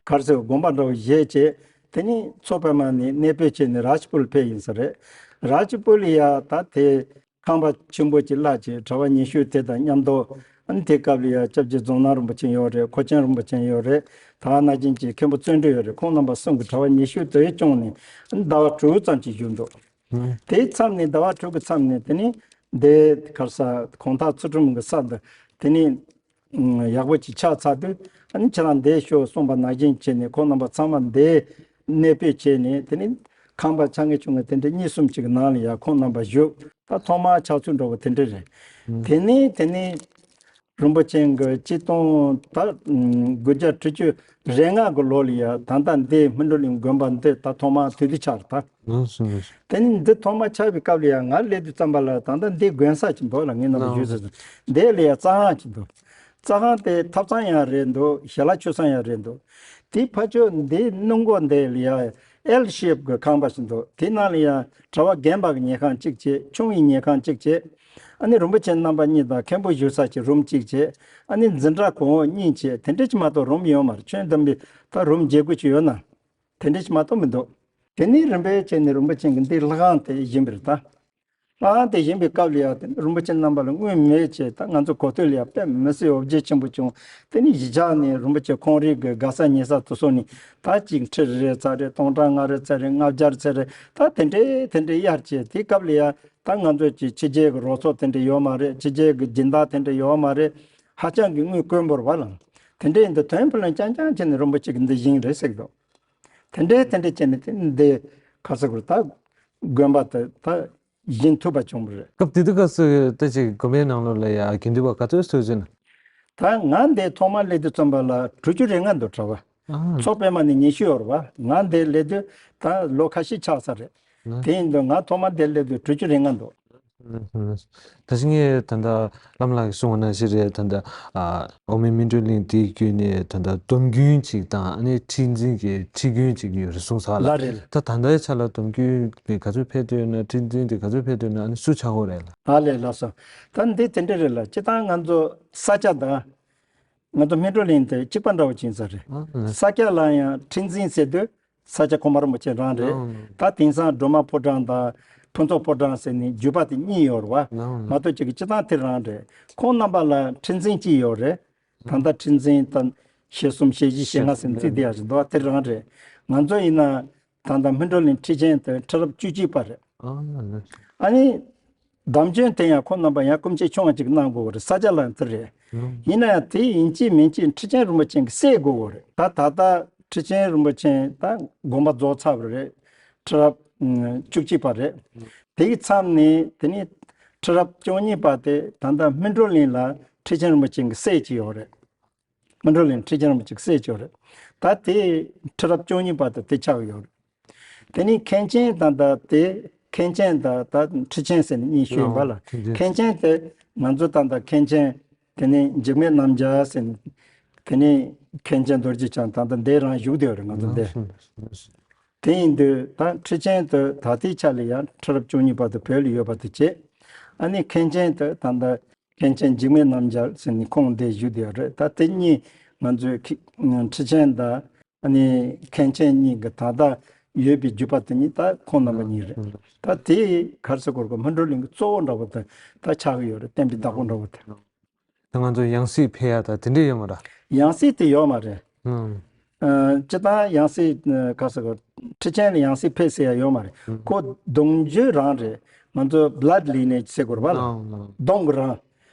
ག་རེ་ཟེར། དགོངས་པ་འདྲ་བོ་བཞེས་བྱས། དེ་ནས་མཚོ་པདྨ་ནས་གནས་སྤོས་བྱས་ནས་རཱཇ་པུར་ཕེབས་ཡིན་ས་རེད། རཱཇ་པུར་ལ་ཡ་ད་དེ་ཁང་པ་ཆེན་པོ་ཅིག་གླ་བྱས། གྲྭ་པ་ཉི་ཤུ་དེ་དང་མཉམ་དུ། ཨ་ནི་དེ་སྐབས་ལ་ཡ་སྐྱབས་རྗེ་རྫོང་ནག་རིན་པོ་ཆེ་ཡོད་རེད། མཁོ་ཆེན་རིན་པོ་ཆེ་ཡོད་རེད། ད་ག་ནང་བཞིན་གྱི་མཁན་པོ་བརྩོན་འགྲུས་ཡོད་རེད། ཁོང་རྣམ་པ་གསུམ་གྱིས་གྲྭ་པ་ཉི་ཤུ་དེ་སྐྱོང་ནས། ཨ་ནི་ཟླ་བ་དྲུག་ཙམ་ཅིག་བཞུགས་འདུག་ཨང་། དེའི་མཚམས་ནས། ཟླ་བ་དྲུག་གི་མཚམས་ནས་དེ་ནས་འདི་ག་རེ་ཟེར། གུང་ཐང་ཚུལ་ཁྲིམས་ཀྱི་ས་འདི་དེ་ནས་ཡག་པོ་ཅིག་ཆགས་ཚར་དུས། ཨ་ནི་ཁྱེད་རང་འདིར་ཤོག་གསུངས་པ་ནང་བཞིན་བྱས་ནས། ཁོང་རྣམ་པ་ཚང་མ་འདིར་གནས་སྤོས་བྱས་ནས། དེ་ནས་ཁང་པ་ཆུང་ངུ་ཆུང་ངུ་དེ་འདྲ་གཉིས་གསུམ་ཅིག་གི་ནང་ལ་ཡ་ཁོང་རྣམ་པ་བཞུགས། ད་ཐོག་མར་ཆགས་ཚུལ་འདྲ་བོ་དེ་འདྲ་རེད། ཨང་། དེ་ནས་དེ་ནས་རིན་པོ་ཆེ་གིས་ཆིག་སྟོང་ད་དགུ་བརྒྱ་དྲུག་ཅུ་རེ་ལྔ་གི་ལོ་ལ་ཡ་ད་ལྟ་འདི་སྨིན་གྲོལ་གླིང་དགོན་པ་འདི་ད་ཐོག་མར་དེ་དུས་ཆགས་རེད་ད། ལགས་སོ། ལགས་སོ། དེ་ནས་འདི་ཐོག་མར་ཆགས་པའི་སྐབས་ལ་ཡ་ང་སླེབས་དུས་ཙམ་པ་ལ་ད་ལྟ་འདི་དགོན་ས་ཅིག་འདུག་ལ། ངའི་རྣམ་པ་ལགས། ཞུས་ཟེར། འདི་ལ་ཡ་རྩྭ་ཁང་ཅིག་འདུག་རྩྭ་ཁང་དེ་ཐབ་ཚང་ཡང་རེད་འདུག་ཞལ་ལག་མཆོད་གསང་ཡང་རེད་འདུག་དེའི་ཕར་ཕྱོགས་འདིའི་སྣུམ་འཁོར་འདི་ལ་ཡ་L shape གི་ཁང་པ་ཞིག་འདུག་དེའི་ནང་ལ་ཡ་གྲྭ་པ་རྒན་པ་གི་ཉལ་ཁང་གཅིག་བྱས། ཆུང་བའི་ཉལ་ཁང་གཅིག་བྱས། ཨ་ནི་རིན་པོ་ཆེ་རྣམ་པ་གཉིས་དང་མཁན་པོ་བཞུགས་ས་ཀྱི་རུམ་གཅིག་བྱས། ཨ་ནི་འཛིན་གྲྭ་གོང་འོག་གཉིས་བྱས། དེ་འདྲ་ཅིག་མ་གཏོགས་རུམ་ཡོད་མ་རེད། ཁྱོན་བསྡོམས་པའི་ད་རུམ་བརྒྱད་དགུ་ཅིག་ཡོད་ན། དེ་འདྲ་ཅིག་མ་གཏོགས་མི་འདུག་དེ་ནས་རིམ་པས་བྱས་ནས་རིན་པོ་ཆེ་གིས་འདི་ལྷ་ཁང་དེ་བཞེངས་པ་རེད་ད། ལྷ་ཁང་དེ་བཞེངས་པའི་སྐབས་ལ་ཡ་དེ་རིན་པོ་ཆེ་རྣམ་པ་ལ་དངུལ་མེད་བྱས། ད་ང་ཚོ་གོ་ཐོས་ལ་ཡ་དཔེ་མི་སྲིད་འོ་བརྒྱལ་ཆེན་པོ་བྱུང་། དེ་ནས་གཞིས་ཆགས་ནས་རིན་པོ་ཆེ་ཁོང་རང་གི་དགའ་ས་ཉེ་ས་དེ་ཚོ་ནས་ད་གཅིག་ཁྲི་རེ་རེ་བཙལ་རེད། སྟོང་ཕྲག་ལྔ་རེ་བཙལ་རེད། ལྔ་བརྒྱ་རེ་བཙལ་རེད། ད་དེ་འདྲས་དེ་འདྲས་གཡར་བྱས། དེ་སྐབས་ལ་ཡ་ད་ང་ཚོ་གི་ཕྱི་རྒྱལ་གྱི་རོགས་ཚོགས་དེ་འདྲས་ཡོད་མ་རེད། ཕྱི་རྒྱལ་གྱི་སྦྱིན་བདག་དེ་འདྲས་ཡོད་མ་རེད། ཧ་ཅང་གི་དངུལ་དཀོན་པོ་རེད་པ་ལགས། དེ་འདྲས་ཡིན་དུས་དོན་ཕུ་ལན་རྐྱང་རྐྱང་བྱས་ནས་རིན་པོ་ཆེ་གིས་འདི་བཞེངས་རེད་ཟེར་གི་འདུག་དེ་འདྲས་དེ་འདྲས་བྱས་ནས་དེ་འདི་ག་རེ་ཟེར་དགོས་རེད། ད་དགོན་པ་དེ་ད་བཞེངས་ཐུབ་པ་བྱུང་བ་རེད། སྐབས་དེ་དུས་སྐབས་སུ་ད་ཅིག་དགོན་པའི་ནང་ལོགས་ལ་ཡ་དགེ་འདུན་པ་ག་ཚོད་ཚོད་ཅིག་ན། ད་ང་འདི་ཐོག་མར་སླེབས་དུས་ཙམ་པ་ལ་དྲུག་ཅུ་རེ་ལྔ་འདུག་གྲྭ་པ། ཨ། མཚོ་པདྨ་ནས་ཉི་ཤུ་ཡོད་རེད་པ། ང་འདི་སླེབས་དུས་ད་ལོ་ཁ་ཤས་ཆགས་ཚར་རེད། ཨ། དེ་ཡིན་དུས་ང་ཐོག་མར་འདི་སླེབས་དུས་དྲུག་ཅུ་རེ་ལྔ་འདུག་ད་ཅི་ངས་ད་ལྟ་བླ་མ་ལགས་ཀྱིས་གསུངས་པ་ནང་བཞིན་རེད། ད་ལྟ་ཨ་འོག་མིན་སྨིན་གྲོལ་གླིང་དེའི་བརྒྱུད་ནས་ད་ལྟ་སྡོམ་རྒྱུན་ཅིག་དང་། ཨ་ནི་ཁྲི་འཛིན་གྱི་ཁྲི་རྒྱུན་ཅིག་ཡོད་རེད་གསུངས་སོང་ལ། ལགས་རེད། ད་ད་ལྟའི་ཆ་ལ་སྡོམ་རྒྱུན་དེ་ག་ཚོད་ཕེབས་བསྡད་ཡོད་ན། ཁྲི་འཛིན་དེ་ག་ཚོད་ཕེབས་བསྡད་ཡོད་ན། ཨ་ནི་སུ་ཆགས་ཀྱི་ཡོད་རེད་ལགས། ཨ་ལས། ལགས་སོ། ད་འདི་དེ་འདྲ་རེད་ལགས། སྤྱིར་བཏང་ང་ཚོ་ས་སྐྱ་དང་། ང་ཚོ་སྨིན་གྲོལ་གླིང་དེ་གཅིག་པ་འདྲ་བོ་ཅིག་ཡིན་ས་རེད། ཨ་ཨ། ས་སྐྱ་ལ་ཡང་ཁྲི་འཛིན་ཟེར་དུས་ས་སྐྱ་གོང་མ་རིན་པོ་ཆེ་རང་རེད། ཨ་ཨ། ད་དེང་སང་སྒྲོལ་མ་ཕོ་བྲང་དང་ཕུན་ཚོགས་ཕོ་བྲང་ཟེར་ནས་བརྒྱུད་པ་དེ་གཉིས་ཡོད་རེད་པ། ཨ་ཨ། མ་གཏོགས་གཅིག་གི་སྤྱིར་བཏང་དེ་རང་རེད། ཁོང་རྣམ་པ་ལ་ཁྲི་འཛིན་གཅིག་ཡོད་རེད། ད་ལྟ་ཁྲི་འཛིན་དང་ཞེ་གསུམ་ཞེ་བཞི་ཞེ་ལྔ་ཟེར་ནས་བརྩིས་བསྡད་ཡག་ཅིག་འདུག་དེ་རང་རེད། ང་ཚོ་ཡིན་ན་ད་ལྟ་སྨིན་གྲོལ་གླིང་ཁྲི་ཆེན་དེ་ཁྲི་རབས་བཅུ་གཅིག་པ་རེད། ཨ་ཨ། ཨ་ནི། བདམས་ཐོན་དེ་ཡང་ཁོང་རྣམ་པ་ཡང་སྐུ་མཆེད་ཆུང་བ་ཅིག་གནང་དགོས་པ་རེད། ས་སྐྱ་ལ་ཡང་དེ་རེད། ཨང་། ཡིན་ན་ཡང་དེ་ཡིན་གཅིག་མིན་གཅིག་ཁྲི་ཆེན་རིན་པོ་ཆེ་གི་སྲས་དགོས་པ་རེད། ད་ད་ལྟ་ཁྲི་ཆེན་རིན་པོ་ཆེ་ད་དགོངས་པ་རྫོགས་ཚར་བ་རེད། ཁྲི་རབས་ཨ་བཅུ་གཅིག་པ་རེད། དེའི་མཚམས་ནས་དེ་ནས་ཁྲི་རབས་བཅུ་གཉིས་པ་དེ་ད་ལྟ་སྨིན་གྲོལ་གླིང་ལ་ཁྲི་ཆེན་རིན་པོ་ཆེ་གི་སྲས་ཅིག་ཡོད་རེད། སྨིན་གྲོལ་གླིང་ཁྲི་ཆེན་རིན་པོ་ཆེ་གི་སྲས་ཅིག་ཡོད་རེད། ད་དེ་ཁྲི་རབས་བཅུ་གཉིས་པ་དེ་དེ་ཆགས་ཡོད་རེད། དེ་ནས་མཁན་ཆེན་དང་ད་དེ་མཁན་ཆེན་དང་ད་ཁྲི་ཆེན་ཟེར་ནས་གཉིས་ཤོད་ཡིན་པ་ལ། ཨོ། མཁན་ཆེན། མཁན་ཆེན་དེ་ང་ཚོ་ད་ད་མཁན་ཆེན་དེ་ནས་འཇིགས་མེད་རྣམ་རྒྱལ་ཟེར་ནས། དེ་ནས་མཁན་ཆེན་རྡོ་རྗེ་འཆང་ད་ད་འདིར་རང་བཞུགས་བསྡད་ཡོད་རེད། ང་ཚོ་འདིར། ཨོ། དེ་ཡིན་དུས་ད་ཁྲི་ཆེན་དེ་ད་ལྟའི་ཆ་ལ་ཡང་ཁྲི་རབས་བཅུ་གཉིས་པ་དེ་བོད་ལ་ཡོད་པ་དེ་བྱས། ཨ་ནི་མཁན་ཆེན་དེ་ད་ད་མཁན་ཆེན་འཇིགས་མེད་རྣམ་རྒྱལ་ཟེར་ནས་ཁོང་འདིར་བཞུགས་བསྡད་ཡོད་རེད། ད་དེ་གཉིས་ང་ཚོའི་ཁྲི་ཆེན་དང་། ཨ་ནི་མཁན་ཆེན་གཉིས་ཀྱི་ད་ལྟ་ཡོད་པའི་བརྒྱུད་པ་དེ་གཉིས་ད་ཁོང་རྣམ་པ་གཉིས་རེད། ད་དེ་ག་རེ་ཟེར་དགོས་རེད། སྨིན་གྲོལ་གླིང་གི་གཙོ་བོ་འདྲ་བོ་དེ་ད་ཆགས་ཀྱི་ཡོད་རེད། བསྟན་པའི་བདག་པོ་འདྲ་བོ་དེ། ད་ང་ཚོ་ཡང་སྲིད་ཕེབས་ཡ་ད་དེ་འདྲས་ཡོད་མ་རེད། ཡང་སྲིད་དེ་ཡོད་མ་རེད། ཨང་། ཨ་སྤྱིར་བཏང་ཡང་སྲིད་ག་རེ་ཟེར་དགོས། ཁྲི་ཆེན་ལ་ཡང་སྲིད་ཕེབས་ཟེར་ཡ་ཡོད་མ་རེད། ཨང་། ཁོ་གདུང་རྒྱུད་རང་རེད། ང་ཚོ་blood lineage ཟེར་དགོས་རེད་པ་ལ། ཨང་ཨང་། གདོང་གི་རང་།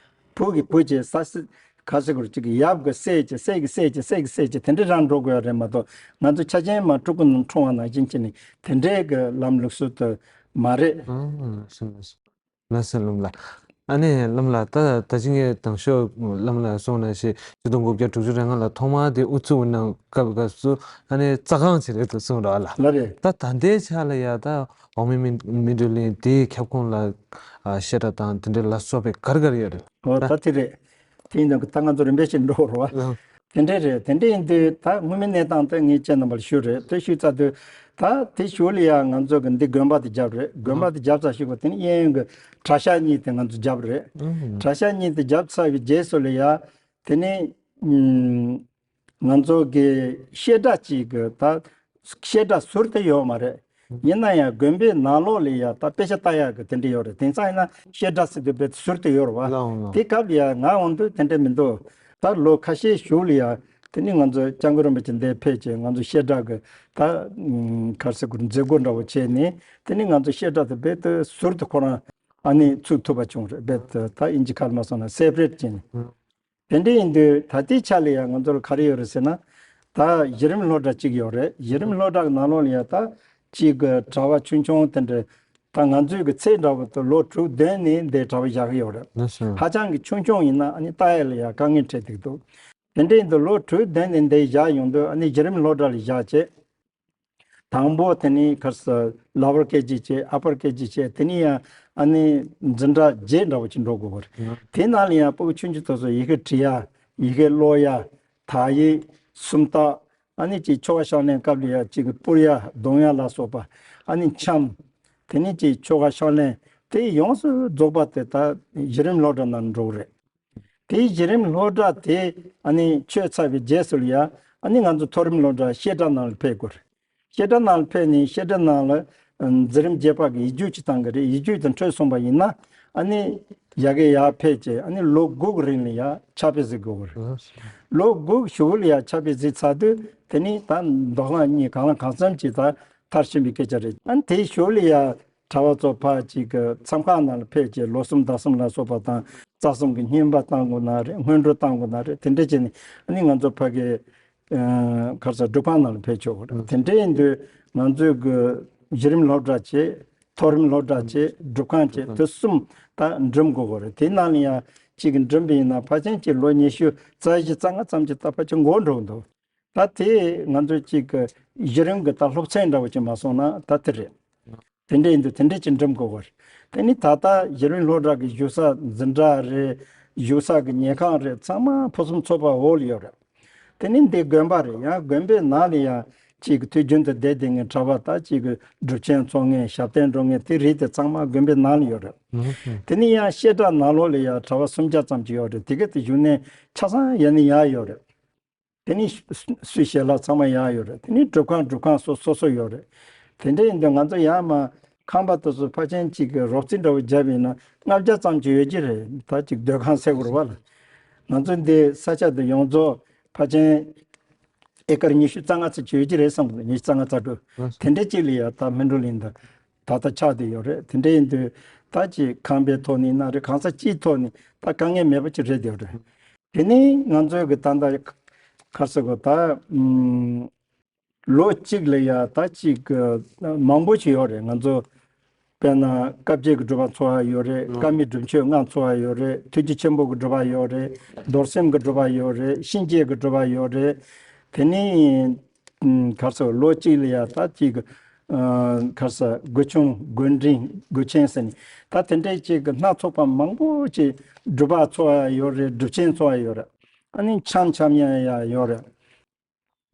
བུ་གི་བུ་བྱས་ས་སི་ག་ཟེར་དགོས་རེད། གཅིག་གི་ཡབ་གི་སྲས་བྱས་སྲས་ཀྱི་སྲས་བྱས་སྲས་ཀྱི་སྲས་བྱས་དེ་འདྲ་རང་འགྲོ་དགོས་ཡ་རེད་མ་གཏོགས། ང་ཚོ་ཆ་ཅན་མ་ཕྲུ་གུ་རྣམས་འཁྲུངས་པ་ནང་བཞིན་བྱས་ནས་དེ་འདྲའི་གི་ལམ་ལུགས་སྲོལ་དུ་མ་རེད། ཨང་ཨང་། ལགས་སོ་ལགས་སོ། ལགས་སོ་བླམ་ལགས། ཨ་ནི་བླམ་ལགས། ད་ད་ཅི་ངས་དང་ཤོག་བླམ་ལགས་གསུངས་ནང་བཞིན་ཆིག་སྟོང་དགུ་བརྒྱ་དྲུག་ཅུ་རེ་ལྔ་ལ་ཐོག་མར་དེ་དབུ་ཚུགས་གནང་སྐབས་སྐབས་སུ་ཨ་ནི་རྩ་ཁང་ཅིག་རེད་འདུག་གསུངས་ར་ལ། ལ་རེད། ད་ད་ལྟའི་ཆ་ལ་ཡ་ད་འོག་མིན་སྨིན་སྨིན་གྲོལ་གླིང་དེའི་ཁྱབ་ཁོངས་ལ་ཨ་བཤད་གྲྭ་དང་དེ་འདྲའི་ལ་སོགས་པའི་ག་རེ་ག་རེ་ཡོད་རེད། ཨོ་ད། ད་དེ་རེད། དེ་ཡིན་དུས་ད་ང་ཚོ་རིམ་པས་ཤིག་འགྲོ་རོགས། ལགས། དེ་འདྲས་རེད། དེ་འདྲས་ཡིན་དུས་ད་སྔོན་མའི་གནས་སྟངས་དེ་ངས་ཁྱེད་རྣམ་པར་ཞུ་རེད། དེ་ཞུས་ཚར་དུས་ད་དེ་གཞུག་ལ་ཡ་ང་ཚོ་གི་འདི་དགོན་པ་དེ་བརྒྱབ་རེད། དགོན་པ་དེ་བརྒྱབ་ཚར་ཞུ་གོ། དེ་ནས་གཡས་གཡོན་གྱི་གྲྭ་ཤག་གཉིས་དེ་ང་ཚོ་བརྒྱབ་རེད། ཨུམ། གྲྭ་ཤག་གཉིས་དེ་བརྒྱབ་ཚར་བའི་རྗེས་སུ་ལ་ཡ་དེ་ནས་ཨུམ། ང་ཚོ་གི་བཤད་གྲྭ་གཅིག་གི་ད་བཤད་གྲྭ་ཟུར་དེ་ཡོད་མ་རེད། ཡིན་ན་ཡང་དགོན་པའི་ནང་ལོགས་ལ་ཡ་ད་དཔེ་ཆ་ལྟ་ཡག་གི་དེ་འདྲ་ཡོད་རེད། དེང་སང་ཡིན་ན་བཤད་གྲྭ་ཟེར་དུས་དཔེ་ཟུར་དུ་ཡོད་རེད་བ། ལགས་འོང་ལགས། དེ་སྐབས་ལ་ཡ་ང་འོང་དུས་དེ་འདྲ་མི་འདུག་ད་ལོ་ཁ་ཤས་གཞུག་ལ་ཡ་དེ་ནི་ང་ཚོ་སྐྱབས་མགོན་རིན་པོ་ཆེ་འདིར་ཕེབས་བྱས་ང་ཚོ་བཤད་གྲྭ་གི་ད་ཨུམ་ག་རེ་ཟེར་དགོས་རེད། མཛད་སྒོ་འདྲ་བོ་བྱས་ནས་དེ་ནི་ང་ཚོ་བཤད་གྲྭ་དེ་དཔེ་དེ་ཟུར་དུ་ཁོ་རང་ཨ་ནི་ཚུགས་ཐུབ་པ་བྱུང་རེད། དཔེ་དེ་ད་དབྱིན་ཇི་སྐད་ལ་མ་སོང་ན་སེ་པ་རེ་ཊི་བྱས་ནས། ཨུམ། དེ་འདྲ་ཡིན་དུས་ད་ལྟའི་ཆ་ལ་ཡང་ང་ཚོར་ག་རེ་ཡོད་རེད་ཟེར་ན། ད་གཞི་རིམ་སློབ་གྲྭ་གཅིག་ཡོད་རེད། གཞི་རིམ་སློབ་གྲྭ་གི་ནང་ལོགས་ལ་ཡང་ད་གཅིག་གི་གྲྭ་པ་ཆུང་ཆུང་དེ་འདྲ་ད་ང་ཚོའི་གི་ཚད་འདྲ་བོ་དེ་ལོ་དྲུག་བདུན་ནས་འདིར་གྲྭ་པ་བཞག་གི་ཡོད་རེད། ལགས་སོ། ཧ་ཅང་གི་ཆུང་ཆུང་ཡིན་ན་ཨ་ནི་ལྟ་ཡ་ལ་ཡང་དཀའ་ངལ་འཕྲད་འདུག་དེ་འདྲ་ཡིན་དུས་ལོ་དྲུག་བདུན་ནས་འདིར་བཞག་ཡོང་དུས་ཨ་ནི་གཞི་རིམ་སློབ་གྲྭ་ལ་བཞག་བྱས། དང་པོ་དེ་ནི་ག་རེ་ཟེར་ལ་ཝར་ཀེ་ཇི་བྱས། ཨ་པར་ཀེ་ཇི་བྱས། དེ་ནི་ཡང་ཨ་ནི་འཛིན་གྲྭ་བརྒྱད་འདྲ་བོ་ཅིག་འགྲོ་དགོས་པ་རེད། ཨ། དེ་ནང་ལ་ཡང་ཕྲུ་གུ་ཆུང་ཆུང་དེ་ཚོ་ཡི་གེ་འབྲི་ཡ། ཡི་གེ་ཀློག་ཡ། དག་ཡིག་སུམ་རྟགས། ཨ་ནི་ཅིག་ཆོ་ག་ཕྱག་ལེན་སྐབས་ལ་ཡ་ཅིག་སྤུར་ཡ་རྡུང་ཡ་ལ་སོགས་པ། ཨ་ནི་འཆམ། དེ་ནི་ཅིག་ཆོ་ག་ཕྱག་ལེན་དེ་ཡོངས་སུ་རྫོགས་པ་དེ་ད་གཞི་རིམ་སློབ་གྲྭ་ནང་འགྲོ་གི་རེད། དེའི་གཞི་རིམ་སློབ་གྲྭ་དེ་ཨ་ནི་ཆོད་ཚར་བའི་རྗེས་སུ་ལ་ཡ་ཨ་ནི་ང་ཚོ་མཐོ་རིམ་སློབ་གྲྭ་བཤད་གྲྭ་ནང་ལ་ཕེབས་དགོས་རེད། བཤད་གྲྭ་ནང་ལ་ཕེབས་ནས་བཤད་གྲྭ་ནང་ལ་འཛིན་རིམ་བརྒྱད་པ་གི་ཡིག་རྒྱུགས་ཅིག་བཏང་གི་རེད། ཡིག་རྒྱུགས་དེ་འཕྲོད་སོང་པ་ཡིན་ན་ཨ་ནི་ཡ་གི་ཡར་ཕེབས་བྱས་ཨ་ནི་ལོ་དགུ་གི་རིང་ལ་ཡ་ཕྱག་དཔེ་གཟིགས་དགོས་རེད། ལོ་དགུ་གི་གཞུག་ལ་ཡ་ཕྱག་དཔེ་གཟིགས་ཚར་དུས་དེ་ནི་ད་མདོ་སྔགས་གཉིས་གང་ལ་གང་འཚམ་ཅིག་ད་མཐར་ཕྱིན་པའི་སྐད་ཆ་རེད། ཨ་ནི་དེའི་གཞུག་ལ་ཡ་གྲྭ་པ་ཚོ་ཕར་ཅིག་གི་མཚམས་ཁང་ནང་ལ་ཕེབས་བྱས་ལོ་གསུམ་ཟླ་གསུམ་ལ་སོགས་པ་དང་རྩ་གསུམ་གྱི་བསྙེན་པ་བཏང་དགོས་ན་རེད། སྔོན་འགྲོ་བཏང་དགོས་ན་རེད། དེ་འདྲ་བྱས་ནས་ཨ་ནི་ང་ཚོ་ཕ་གི་ཨ་ག་རེ་ཟེར་སྒྲུབ་ཁང་ནང་ལ་ཕེབས་ཆོག་གི་རེད། དེ་འདྲ་ཡིན་དུས་ང་ཚོའི་གི་གཞི་རིམ་སློབ་གྲྭ་བྱས། མཐོ་རིམ་སློབ་གྲྭ་བྱས། སྒྲུབ་ཁང་བྱས། དེ་གསུམ་ད་འགྲིམ་དགོས་གི་རེད། དེ་ནང་ལ་ཡང་གཅིག་གི་འགྲིམ་པ་ཡིན་ན་ཕལ་ཆེར་གཅིག་ལོ་ཉི་ཤུ་རྩ་བཞི་རྩ་ལྔ་ཙམ་གྱི་ད་ཕལ་ཆེར་འགོར་འགྲོ་གི་འདུག་ད་དེ་ང་ཚོ་གཅིག་གི་གཞི་རིམ་གྱི་ད་སློབ་ཚན་འདྲ་བོ་ཅིག་མ་སོང་ན་ད་དེ་རེད། དེ་འདྲ་ཡིན་དུས་དེ་འདྲ་ཅིག་འགྲིམ་དགོས་པ་རེད། དེ་ནི་ད་ལྟ་གཞི་རིམ་སློབ་གྲྭ་གི་བཞུགས་ས་འཛིན་གྲྭ་རེད། བཞུགས་ས་གི་ཉལ་ཁང་རེད། ཚང་མ་ཕུན་སུམ་ཚོགས་པ་འོག་ལ་ཡོད་རེད། དེ་ནི་འདི་དགོན་པ་རེད། ཡང་དགོན་པའི་ནང་ལ་ཡང་གཅིག་གི་དུས་རྒྱུན་དུ་བསྡད་བསྡད་མཁན་གྲྭ་པ་དང་གཅིག་གི་སྒྲུབ་ཆེན་འཚོགས་མཁན་ཞབས་བརྟན་འགྲོ་མཁན་དེ་རིགས་དེ་ཚང་མ་དགོན་པའི་ནང་ལ་ཡོད་རེད། དེ་ནི་ཡང་བཤད་གྲྭ་ནང་ལོགས་ལ་ཡང་གྲྭ་པ་སུམ་བརྒྱ་ཙམ་ཅིག་ཡོད་རེད། དེ་ག་དེ་བཞུགས་གནས་ཆ་ཚང་ཡང་ནས་ཡང་ཡོད་རེད། དེ་ནི་སུ་ཞལ་ལག་ཚང་མ་ཡང་ཡོད་རེད། དེ་ནི་སྒྲུབ་ཁང་སྒྲུབ་ཁང་སོ་སོ་སོ་ཡོད་རེད། དེ་འདྲ་ཡིན་དུས་ང་ཚོ་ཡང་མ་ཁང་པ་དེ་ཚོ་ཕལ་ཆེར་གཅིག་གི་རོབ་རྩིས་འདྲ་བོ་བརྒྱབ་ཡིན་ན་ལྔ་བརྒྱ་ཙམ་ཅིག་ཡོད་ཀྱི་རེད། ད་ཅིག་སྡོད་ཁང་ཟེར་དགོས་རེད་བ་ལ། ང་ཚོ་འདི་ས་ཆ་འདི་ཡོངས་རྫོགས་ཕལ་ཆེར་ཨེ་ཀར་ཉི་ཤུ་རྩ་ལྔ་ཙམ་ཅིག་ཡོད་ཀྱི་རེད་བསམ་གི་འདུག་ཉི་ཤུ་རྩ་ལྔ་རྩ་དྲུག་དེ་འདྲ་ཅིག་ལ་ཡ་ད་སྨིན་གྲོལ་གླིང་འདི་ད་ལྟ་ཆགས་བསྡད་ཡོད་རེད། དེ་འདྲ་ཡིན་དུས་ད་ཅིག་ཁང་པའི་ཐོག་ནས་ན་རེད། གང་ས་ཅིའི་ཐོག་ནས་ད་དཀའ་ངལ་མེད་པ་ཅིག་རེད་བསྡད་ཡོད་རེད། དེ་ནས་ང་ཚོའི་གི་ད་ལྟ་ག་རེ་ཟེར་དགོས། ད་ཨུམ་ལོ་གཅིག་ལ་ཡ་ད་ཅིག་གི་མང་པོ་ཞིག་ཡོད་རེད། ང་ཚོ་དཔེར་ན་བཀའ་བརྒྱད་ཀྱི་སྒྲུབ་པ་འཚོགས་པ་ཡོད་རེད། ཨང་། བཀའ་མའི་སྒྲུབ་མཆོད་ལྔ་འཚོགས་པ་ཡོད་རེད། ཐུགས་རྗེ་ཆེན་པོ་གི་སྒྲུབ་པ་ཡོད་རེད། རྡོར་སེམས་ཀྱི་སྒྲུབ་པ་ཡོད་རེད། གཤིན་རྗེ་གི་སྒྲུབ་པ་ཡོད་རེད། དེ་ནས་ཨུམ་ག་རེ་ཟེར་ལོ་གཅིག་ལ་ཡ་ད་ཅིག་གི་ཨ་ག་རེ་ཟེར་དགུ་ཆུང་དགུ་འབྲིང་དགུ་ཆེན་ཟེར་ནས་ད་དེ་འདྲའི་ཅིག་གི་སྣ་ཚོགས་པ་མང་པོ་ཅིག་སྒྲུབ་པ་འཚོགས་པ་ཡོད་རེད། སྒྲུབ་ཆེན་འཚོགས་པ་ཡོད་རེད། ཨ་ནི་འཆམ་འཆམ་ཡ་ཡ་ཡོད་རེད།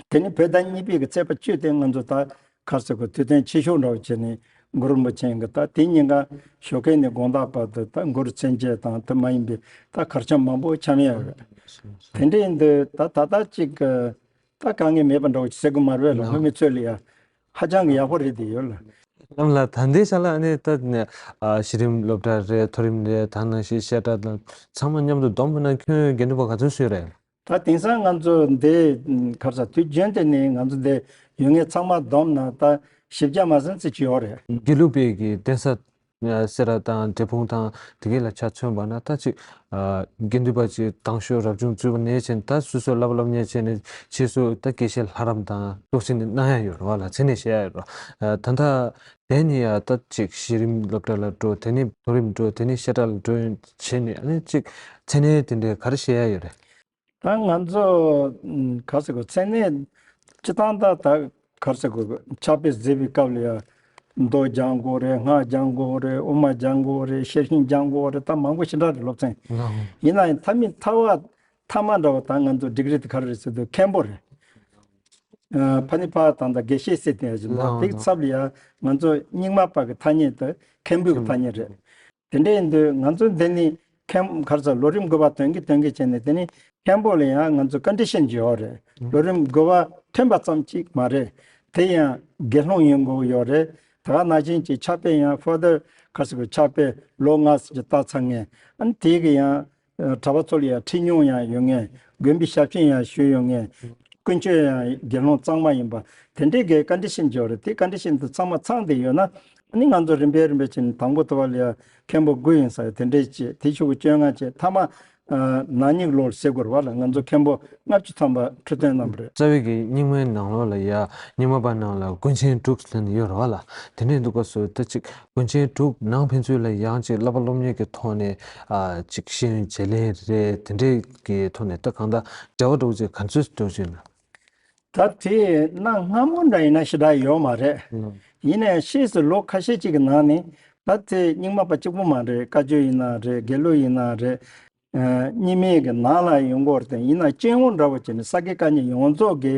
དེ་ནི་བོད་ཟླ་གཉིས་པའི་གི་ཚེས་པ་བཅུ་དེ་ང་ཚོ་ད་ག་རེ་ཟེར་དགོས། དུས་སྟོན་ཆེ་ཤོས་འདྲ་བོ་བྱས་ནས་གུ་རུ་རིན་པོ་ཆེ་གི་ད་དེ་ཉིན་ཀ་ཞོགས་ཀས་ནས་དགོང་དག་བར་དུ་ད་གུ་རུ་མཚན་བཅས་དང་དེ་མ་ཡིན་པའི་ད་གར་འཆམ་མང་པོ་འཆམ་ཡ་ཡོད་རེད། དེ་འདྲ་ཡིན་དུས་ད་ད་ལྟ་ཅིག་གི་ད་དཀའ་ངལ་མེད་པ་འདྲ་བོ་ཅིག་ཟེར་དགོས་མ་རེད་ལ། སྔོན་མའི་ཚོད་ལ་ཡ་ཧ་ཅང་གི་ཡག་པོ་རེད་བསྡད་ཡོད་ལ། བླམ་ལགས། ད་ལྟའི་ཆ་ལ་ཨ་ནི་ད་ནི་ཨ་གཞི་རིམ་སློབ་གྲྭ་རེད། མཐོ་རིམ་རེད། ད་ནང་བཞིན་བཤད་གྲྭ་དང་ཚང་མ་མཉམ་དུ་བསྡོམས་པ་ན་ཁྱོན་དགེ་འདུན་པ་ག་ཚོད་ཡོད་རེད། ད་དེང་སང་ང་ཚོ་འདི་ག་རེ་ཟེར་དུས་རྒྱུན་དུ་ནས་ང་ཚོ་འདི་ཡོད་མཁན་ཚང་མ་བསྡོམས་ན་ད་བཞི་བརྒྱ་མ་ཟིན་ཙམ་ཅིག་ཡོད་རེད། དགེ་ལུགས་པའི་གི་གདན་ས་ སེ་ར་དང་འབྲས་སྤུངས་དང་དེ་གའི་ལ་ཆ་མཚོན་པ་ན་ད་ཅིག་དགེ་འདུན་པ་ཅིག་དང་ཤོས་རབ་བྱུང་བཙུན་པ་ནས་བྱས་ནས་ད་སོ་སོ་བསླབ་པ་སློབ་གཉེར་བྱས་ནས་ཕྱིས་སུ་ད་དགེ་བཤེས་ལྷ་རམས་དང་ཏོག་ཙམ་ནས་གནང་ཡ་ཡོད་རེད་བ་ལ། མཚན་གནས་བཞེས་ཡ་ཡོད་རེད་བ། ད་ལྟ་དེ་ནས་ཡ་ད་ཅིག་གཞི་རིམ་སློབ་གྲྭ་ལ་འགྲོ། དེ་ནས་མཐོ་རིམ་འགྲོ། དེ་ནས་བཤད་གྲྭ་ལ་འགྲོ་བྱས་ནས་ཨ་ནི་ཅིག་མཚན་གནས་དེ་འདྲའི་ག་རེ་བཤད་ཡ་ཡོད་རེད། ད་ང་ཚོ་ཨམ་ག་ཟེར་དགོས། མཚན་གནས་སྤྱི་བཏང་ད་ད་ག་ཟེར་དགོས། ཕྱག་དཔེ་གཟིགས་པའི་སྐབས་ལ་ཡང་མདོ་སྦྱང་དགོས་རེད། སྔགས་སྦྱང་དགོས་རེད། དབུ་མ་སྦྱང་དགོས་རེད། ཤེར་ཕྱིན་སྦྱང་དགོས་རེད། ད་མང་པོ་ཞེ་དྲག་རེད་སློབ་ཚན། ཡིན་ན་ཡང་མཐའ་མའི་མཐའ་བ་མཐའ་མ་འདྲ་བ་ད་ང་ཚོ་ཌིག་རི་དེ་ག་རེ་རེད་ཟེར་དུས་མཁན་པོ་རེད། ཨ་ཕ་ནི་ཕ་དང་ད་དགེ་བཤེས་ཟེར་དེ་ཡང་ཞིག་འདུག་དེའི་ཚབ་ལ་ཡང་ང་ཚོ་རྙིང་མ་པ་གི་ཐ་སྙད་དེ་མཁན་པོའི་གི་ཐ་སྙད་རེད། དེ་འདྲ་ཡིན་དུས་ང་ཚོ་འདི་ནི་མཁན་ག་རེ་ཟེར། ལོ་རིམ་དགུ་པ་དོན་གྱི་དོན་གྱི་བྱས་ནས་དེ་ནི་མཁན་པོ་ལ་ཡང་ང་ཚོ་ཀོན་ཌི་ཤན་ཅིག་ཡོད་རེད། ལོ་རིམ་དགུ་པ་ཐོན་པ་ཙམ་གཅིག་མ་རེད། དེ་ཡང་དགེ་སློང་ཡིན་དགོས་ཡོད་རེད། ད་ག་ནང་བཞིན་གྱི་ཕྱག་དཔེ་ཡང་ཕར་དར་ག་རེ་ཟེར་དགོས། ཕྱག་དཔེ་ལོ་ལྔ་ཙམ་གྱི་ལྟ་ཚར་མཁན། ཨ་ནི་དེ་གི་ཡང་གྲྭ་པ་ཚོ་ལ་ཡང་ཁྲིད་མྱོང་ཡང་ཡོད་མཁན། དགོན་པའི་ཞབས་ཕྱི་ཡང་ཞུས་ཡོད་མཁན། ཀུན་སྤྱོད་ཡང་དགེ་སློང་གཙང་མ་ཡིན་པ། དེ་འདྲའི་གི་ཀོན་ཌི་ཤན་ཅིག་ཡོད་རེད། དེ་ཀོན་ཌི་ཤན་དེ་ཚང་མ་ཚང་བསྡད་ཡོད་ན། ཨ་ནི་ང་ཚོ་རིམ་པས་རིམ་པས་བྱས་ནས་དང་པོ་ཐོ་བ་ལ་ཡ་མཁན་པོ་དགུ་ཡིན་ས་ཡ་དེ་འདྲས་བྱས། དེ་ཤུ་གུ་བཅོ་ལྔ་བྱས། མཐའ་མ་ནག་ཉིག་ལོར་ཟེར་དགོས་རེད་བ་ལ། ང་ཚོ་མཁན་པོ་ལྔ་བཅུ་ཐམ་པ་ཁྲི་སྟོན་གནང་བ་རེད། རྩ་བའི་གི་རྙིང་མའི་ནང་ལོགས་ལ་ཡ་རྙིང་མ་པ་ནང་ལ་དགོན་ཆེན་དྲུག་ཟེར་ནས་ཡོད་རེད་བ་ལ། དེ་འདྲས་འདུག་སྐབས་སུ་ད་ཅིག་དགོན་ཆེན་དྲུག་ནང་ཕན་ཚུན་ལ་ཡང་ཅིག་བསླབ་པ་སློབ་གཉེར་གྱི་ཐོག་ནས་ཨ་ཅིག་ཤེས་ཡོན་བརྗེ་ལེན་རེད། དེ་འདྲས་ཀྱི་ཐོག་ནས་ད་གང་ལྟར་འབྲེལ་བ་འདྲ་བོ་ཅིག་ག་ཚོད་འདྲ་བོ་ཅིག་ཡོད་ན། ད་དེ་གནའ་སྔ་མོ་འདྲ་ཡིན་ན་ཞེ་དྲག་ཡོད་མ་རེད། ཡིན་ནའི་ཕྱིས་སུ་ལོ་ཁ་ཤས་ཅིག་གི་ནང་ནས་ད་དེ་རྙིང་མ་པ་གཅིག་པུ་མ་རེད། བཀའ་བརྒྱུད་ཡིན་ན་རེད། དགེ་ལུགས་ཡིན་ན་རེད། ཨ་རྙིང་མའི་གི་ནང་ལ་ཡོང་གི་ཡོད་རེད་དེ། ཡིན་ན་སྐྱེ་བོ་འདྲ་བོ་བྱས་ནས་ས་དགེ་བཀའ་རྙིང་ཡོངས་རྫོགས་ཀྱི་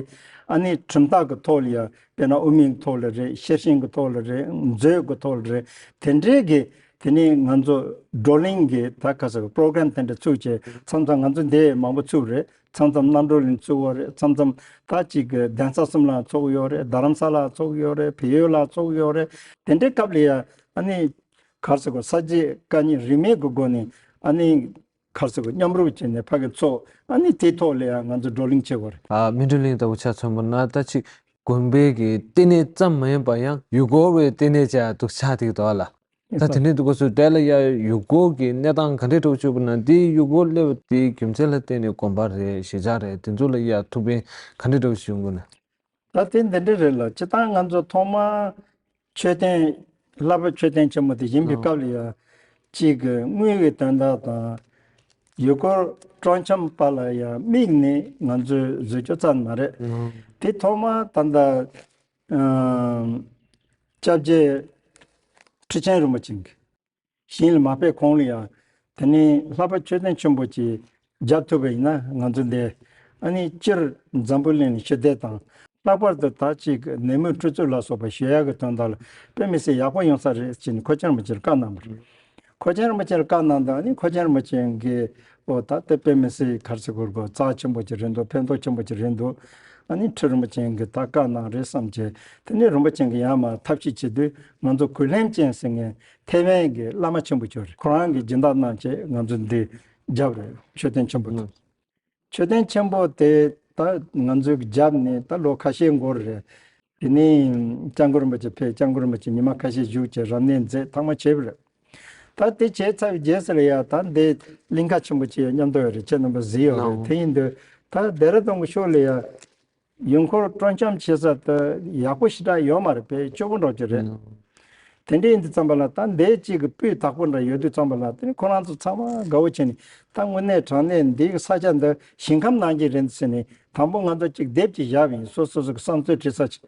ཨ་ནི་ཁྲིམས་ཐག་གི་ཐོག་ལ་ཡ། དཔེར་ན་དབུ་མའི་གི་ཐོག་ལ་རེད། ཤེར་ཕྱིན་གི་ཐོག་ལ་རེད། མཛོད་གི་ཐོག་ལ་རེད། དེ་འདྲའི་གི་དེ་ནས་ང་ཚོ་བགྲོ་གླེང་གི་ད་ག་ཟེར་པོ་རོ་གྷ་རམ་དེ་འདྲ་ཚུགས་བྱས། མཚམས་མཚམས་ང་ཚོ་འདི་མང་པོ་ཚུགས་རེད། མཚམས་མཚམས་རྣམ་གྲོལ་གླིང་ཚུགས་ཡོད་རེད། མཚམས་མཚམས་ད་ཅིག་གི་གདན་ས་གསུམ་ལ་ཚུགས་ཡོད་རེད། རྡ་རམ་ས་ལ་ཚུགས་ཡོད་རེད། བལ་ཡུལ་ལ་ཚུགས་ཡོད་རེད། དེ་འདྲའི་སྐབས་ལ་ཡ་ཨ་ནི་ག་རེ་ཟེར་དགོས། ས་དགེ་བཀའ་རྙིང་རིས་མེད་ཀྱི་སྒོ་ནས་ཨ་ནི་ག་རེ་ཟེར་དགོས། མཉམ་རུབ་བྱས་ནས་ཕ་གི་ཚོགས། ཨ་ནི་དེའི་ཐོག་ལ་ཡང་ང་ཚོ་བགྲོ་གླེང་བྱེད་དགོས་རེད། ཨ་སྨིན་གྲོལ་གླིང་ལྟ་བུ་ཆ་མཚོན་པ་ན་ད་ཅིག་དགོན་པའི་གི་ལྟེ་གནས་ཙམ་མ་ཡིན་པ་ཡང་ཡུལ་སྐོར་བའི་ལྟེ་གནས་ཅིག་འདུག་ཆགས་བསྡད་ཀྱི་འདུག་ཨ་ལ། ད་དེ་འདྲའི་འདུག་སྐབས་སུ་དེ་ལ་ཡ་ཡུལ་སྐོར་གྱི་གནས་སྟངས་ག་འདྲའི་འདྲ་བོ་བྱུང་བ་ན། དེའི་ཡུལ་སྐོར་སླེབས་པ་དེའི་རྒྱུ་མཚན་ལ་བརྟེན་ནས་དགོན་པ་རེད། གཞིས་ཆགས་རེད། དེ་ཚོ་ལ་ཡ་ཐུགས་ཕན་ག་འདྲའི་འདྲ་བོ་བྱུང་དགོས་ན། ད་དེ་འདི་འདྲ་རེད་ལ། སྤྱིར་བཏང་ང་ཚོ་ཐོག་མར་མཆོད་རྟེན་ལྷག་པ་མཆོད་རྟེན་ཆེན་མོ་དེ་བཞེངས་པའི་སྐབས་ལ་ཡ་གཅིག་གི་དངུལ་གྱི་དོན་དག་དང་། ཡུལ་སྐོར་སྤྲོ་འཆམ་པ་ལ་ཡ་དམིགས་ནས་ང་ཚོས་བཟོས་རྒྱུ་རྩ་ནས་མ་རེད། དེ་ཐོག་མར་ད་ལྟ་ཨམ་སྐྱབས་རྗེ་ཁྲི་ཆེན་རིན་པོ་ཆེ་གིས་ཞིང་ལ་མ་ཕེབས་གོང་ལ་ཡང་དེ་ནས་ལྷག་པ་མཆོད་རྟེན་ཆེན་པོ་ཅིག་བརྒྱབ་ཐུབ་པ་ཡིན་ན། ང་ཚོ་འདི་ཨ་ནི་སྤྱིར་འཛམ་བུ་གླིང་ནས་ཞི་བདེ་དང་། ལྷག་པར་དུ་ད་ཅིག་ནད་མུག་འཁྲུག་རྩོད་ལ་སོགས་པ་ཞི་ཡག་གི་དོན་དག་ལ་དཔེ་མི་སྲིད་ཡག་པོ་ཡོང་ས་རེད་ཅེས་ནས་ཁོ་ཆེན་རིན་པོ་ཆེར་བཀའ་གནང་བ་རེད། ཁོ་ཆེན་རིན་པོ་ཆེར་བཀའ་གནང་དང་། ཨ་ནི་ཁོ་ཆེན་རིན་པོ་ཆེ་གིས་ཨོ་ད་དེ་དཔེ་མི་སྲིད་ག་རེ་ཟེར་དགོས་རེད་གོ། རྩ་ཆེན་པོ་ཅིག་རེད་འདུག། ཕན་ཐོགས་ཆེན་པོ་ཅིག་རེད་འདུག། ཨ་ནི་ཁྲི་རིན་པོ་ཆེ་གིས་ད་བཀའ་གནང་རེད་བསམ་བྱས། དེ་ནས་རིན་པོ་ཆེ་གིས་ཡང་མར་ཐབས་ཤེས་བྱེད་དུས་ང་ཚོ་གུས་ལྷན་ཅན་ཟེར་མཁན་ཐེ་ཝན་གྱི་བླ་མ་ཆེན་པོ་ཅིག་ཡོད་རེད། ཁོ་རང་གིས་སྦྱིན་བདག་གནང་བྱས་ང་ཚོ་འདི་བརྒྱབ་རེད། མཆོད་རྟེན་ཆེན་པོ་དེ། མཆོད་རྟེན་ཆེན་པོ་དེ་ད་ང་ཚོས་བརྒྱབ་ནས་ད་ལོ་ཁ་ཤས་འགོར་རེད། དེ་ནས་སྐྱབས་མགོན་རིན་པོ་ཆེ་ཕེབས། སྐྱབས་མགོན་རིན་པོ་ཆེ་ཉི་མ་ཁ་ཤས་བཞུགས་བྱས་རབ་གནས་མཛད། ཐེངས་མ་བྱས་པ་རེད། ད་དེ་བྱས་ཚར་བའི་རྗེས་སུ་ལ་ཡ་ད་འདི་གླིང་ཁ་ཆེན་པོ་ཅིག་ཡ་མཉམ་དུ་ཡོད་རེད། ཁྱེད་རྣམ་པ་གཟིགས་ཡོད་རེད། དེ་ཡིན་དུས་ད་ལྡེ་ར་ལྡུན་གྱི་ཕྱོགས་ལ་ཡ་ཡུལ་འཁོར་སྤྲོ་འཆམ་བྱེད་ས་དེ་ཡག་པོ་ཞེ་དྲག་ཡོད་མ་རེད། དཔེ་སྐྱོ་པོ་འདྲ་ཅིག་རེད། དེ་འདྲ་ཡིན་དུས་ཙམ་པ་ལ་ད་འདི་གཅིག་གི་སྤུས་དག་པོ་འདྲ་ཡོད་དུས་ཙམ་པ་ལ། དེ་ནི་ཁོ་རང་ཚོ་ཚང་མ་དགའ་བོ་བྱས་ནས། ད་དངོས་གནས་དྲང་གནས་འདི་གི་ས་ཆ་འདི་ཞིང་ཁམས་ནང་གི་རེད་ཟེར་ནས། དང་པོ་ང་ཚོ་གཅིག་དེབ་ཅིག་བཞག་པ་ཡིན། སོ་སོ་སོ་གི་བསམ་ཚུལ་བྲིས་ས་ཅིག་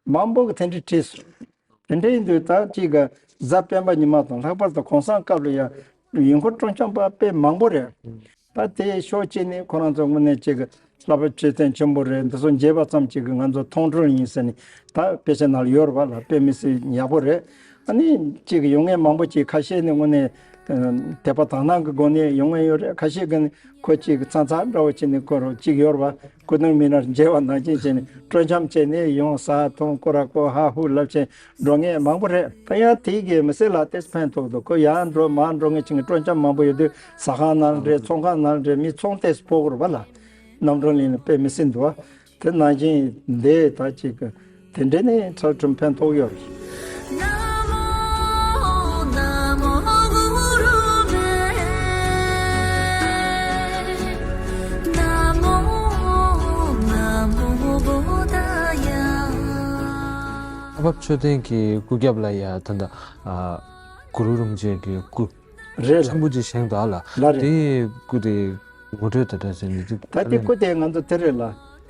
མང་པོ་གི་དེ་འདྲ་བྲིས་སོང་། དེ་འདྲ་ཡིན་དུས་ད་གཅིག་གི་གཟའ་སྤེན་པ་ཉི་མ་དང་། ལྷག་པར་དུ་གུང་སེང་སྐབས་ལ་ཡ་ཡུལ་འཁོར་སྤྲོ་འཆམ་པ་དཔེ་མང་པོ་རེད། ད་དེ་ཕྱོགས་གཅིག་ནས་ཁོ་རང་ཚོ་དངོས་གནས་གཅིག་གི་ལྷག་པ་མཆོད་རྟེན་ཆེན་པོ་རེད། འདི་ཚོ་མཇལ་བ་ཙམ་གཅིག་གིས་ང་ཚོ་མཐོང་གྲོལ་ཡིན་ཟེར་ནས། ད་དཔེ་ཆ་ནང་ལ་ཡོད་རེད་བ་ལ། དཔེ་མི་སྲིད་ཡག་པོ་རེད། ཨ་ནི་གཅིག་གི་ཡོང་མཁན་མང་པོ་ཅིག་ཁ་ཤས་ནི་དངོས་གནས་དད་པ་དག་སྣང་གི་སྒོ་ནས་ཡོང་མཁན་ཡོད་རེད། ཁ་ཤས་ཀྱིས་ནི་ཁོ་གཅིག་གི་ཚང་ཚང་འདྲ་བོ་བྱས་ནས། ཁོ་རང་གཅིག་ཡོད་རེད་བ། སྐུ་གདུང་མི་ནར་མཇལ་བ་ནང་བཞིན་བྱས་ནས་སྤྲོ་འཆམ་བྱས་ནས་ཡོང་། ཟ་འཐུང་སྐོར་ར་སྐོར་ཧ་ཧུ་ལབ་བྱས་འགྲོ་མཁན་མང་པོ་རེད། ད་ཡང་དེ་གིས་མི་སེར་ལ་ཏོག་ཙམ་ཕན་ཐོགས་འདུག། ཁོ་ཡར་འགྲོ་མར་འགྲོ་མཁན་ཅིག་གི་སྤྲོ་འཆམ་མང་པོ་ཡོད་དུས། ཟ་ཁང་ནང་རེད། ཚོང་ཁང་ནང་རེད། མི་ཚོང་ཏོག་ཙམ་ཕོག་གི་རེད་བ་ལ། རྣམ་གྲོལ་གླིང་ལ་དཔེ་མི་སྲིད་འདུག་བ། དེ་ནང་བཞིན་འདི་ད་ཅིག་གི་དེ་འདྲ་ནས་ཁྲ་ཁྲིམས་ཕན་ཐོགས་ཡོད་རེད། སྐབས་མཆོད་རྟེན་གྱི་སྐུ་རྒྱབ་ལ་ཡ་ད་ལྟ་ཨ་གུ་རུ་རིན་པོ་ཆེ་གི་སྐུ་རེད་ལ། ཆེན་པོ་ཅིག་བཞེངས་འདུག་ཨ་ལ། ལ་རེད། དེའི་སྐུ་དེ་ངོ་སྤྲོད་དེ་འདྲ་ཟེར་ནས་དེ་ད་ལྟའི་སྐུ་དེ་ང་ཚོ་དེ་རེད་ལ།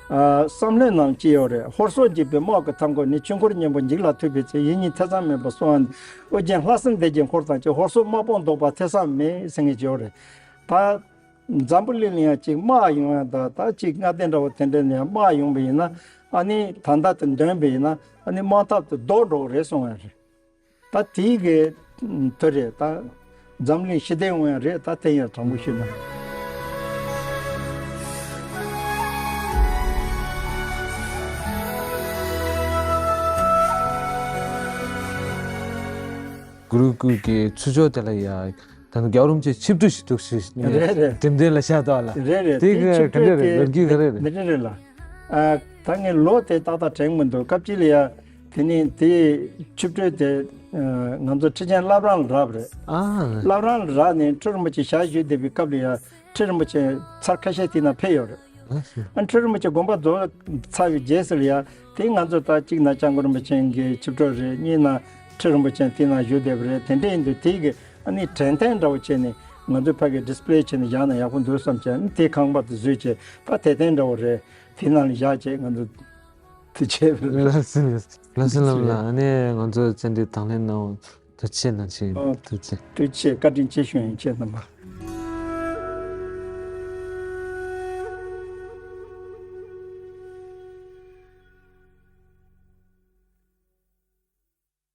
ཨ་བསམ་བློའི་ནང་ཅི་ཡོད་རེད། ཧོར་སོག་འཇིགས་པའི་དམག་གི་མཐའ་འཁོར་ནས། ཆོས་འཁོར་གཉན་པོ་འཇིག་ལ་ཐུག་པའི་ཚེ། ཡིད་གཉིས་ཐེ་ཚོམ་མེད་པར་སྲོག་དབང་འདི། ཨོ་རྒྱན་ལྷ་སྲིན་སྡེ་བརྒྱད་འཁོར་དང་བཅས། ཧོར་སོག་དམག་དཔུང་བཟློག་པར་ཐེ་ཚོམ་མེད་ཟེར་མཁན་ཅིག་ཡོད་རེད། ད་འཛམ་བུ་གླིང་ལ་ཡང་ཅིག་དམག་ཡོང་ཡ་ད་ད་ཅིག་མངའ་སྡེ་འདྲ་བོ་དེ་འདྲ་ནས་ཡང་དམག་ཡོང་པ་ཡིན་ན། ཨ་ནི་ད་ལྟ་དེ་འདོན་པ་ཡིན་ན་ཨ་ནི་དམག་འཐབ་དེ་ལྡོག་འགྲོ་གི་རེད་གསུང་ཡ་རེད། ད་དེའི་གི་དོན་རེད། ད་འཛམ་གླིང་ཞི་བདེ་ཡོང་ཡ་རེད། ད་དེ་ཡང་དྲང་པོ་ཞུས་ན། གུ་རུ་སྐུ་གི་ཚུར་ཕྱོགས་དེ་ལ་ཡ་ད་ནི་རྒྱལ་བ་རིན་པོ་ཆེ་ཆིབས་གྲུ་ཞིག་འདུག་ཞེས་རེད་རེད། འགྲེམས་སྟོན་ལ་བཞག་འདུག་ཨ་ལ། རེད་རེད། དེ་དེ་ག་ཆིབས་ག་གྲུ་འདྲ་དེ་རེད། ལོ་རྒྱུས་ག་རེ་རེད། འདི་འདྲ་རེད་ལ། ཨ་ད་ངས་ལོ་དེ་ཏག་ཏག་དྲན་མི་འདུག་སྐབས་གཅིག་ལ་ཡ་དེ་ནས་དེ་ཆིབས་གྲུ་དེ་ཨ་ང་ཚོ་ཁྲི་ཆེན་བླ་བྲང་ལ་རག་པ་རེད། ཨ། བླ་བྲང་ལ་རག་ནས་ཁྲི་རིན་པོ་ཆེ་ཞལ་བཞུགས་བསྡད་པའི་སྐབས་ལ་ཡ་ཁྲི་རིན་པོ་ཆེ་ཚར་ཁ་ཤས་དེ་ན་ཕེབས་ཡོད་རེད། ཨ་ཁྲི་རིན་པོ་ཆེ་དགོངས་པ་རྫོགས་ཚར་བའི་རྗེས་སུ་ལ་ཡ་དེ་ང་ཚོ་ད་གཅིག་ན་སྐྱབས་མགོན་རིན་པོ་ཆེ་གི་ཆིབས་གྲུ་རེད། གཉིས་ན་ཁྲི་རིན་པོ་ཆེ་དེ་ན་བཞུགས་བསྡད་པ་རེད། དེ་འདྲ་ཡིན་དུས་དེ་གི་ཨ་ནི་དྲན་རྟེན་འདྲ་བོ་བྱས་ནས་ང་ཚོ་ཕ་གི་ཌི་སི་པི་ལེ་བྱས་ནས་བཞག་ན་ཡག་པོ་འདུག་བསམ་བྱས། ཨ་ནི་དེ་ཁང་པ་དེ་བཟོས་བྱས་ད་དད་རྟེན་འདྲ་བོ་རེད། དེ་ནང་ལ་བཞག་བྱས་ང་ཚོ་དེ་བྱས་པ་རེད། ལགས་སོ་ལགས་སོ་ལགས་སོ་ལགས། ཨ་ནི་ང་ཚོ་བཅར་འདྲི་དང་ལེན་གནང་བ་ཐུགས་རྗེ་ཆེ་གནང་ཞུ། ཨ་ཐུགས་རྗེ་ཆེ། བཀའ་དྲིན་ཆེ་ཞུ་ཡིན། ཁྱེད་རྣམ་པ།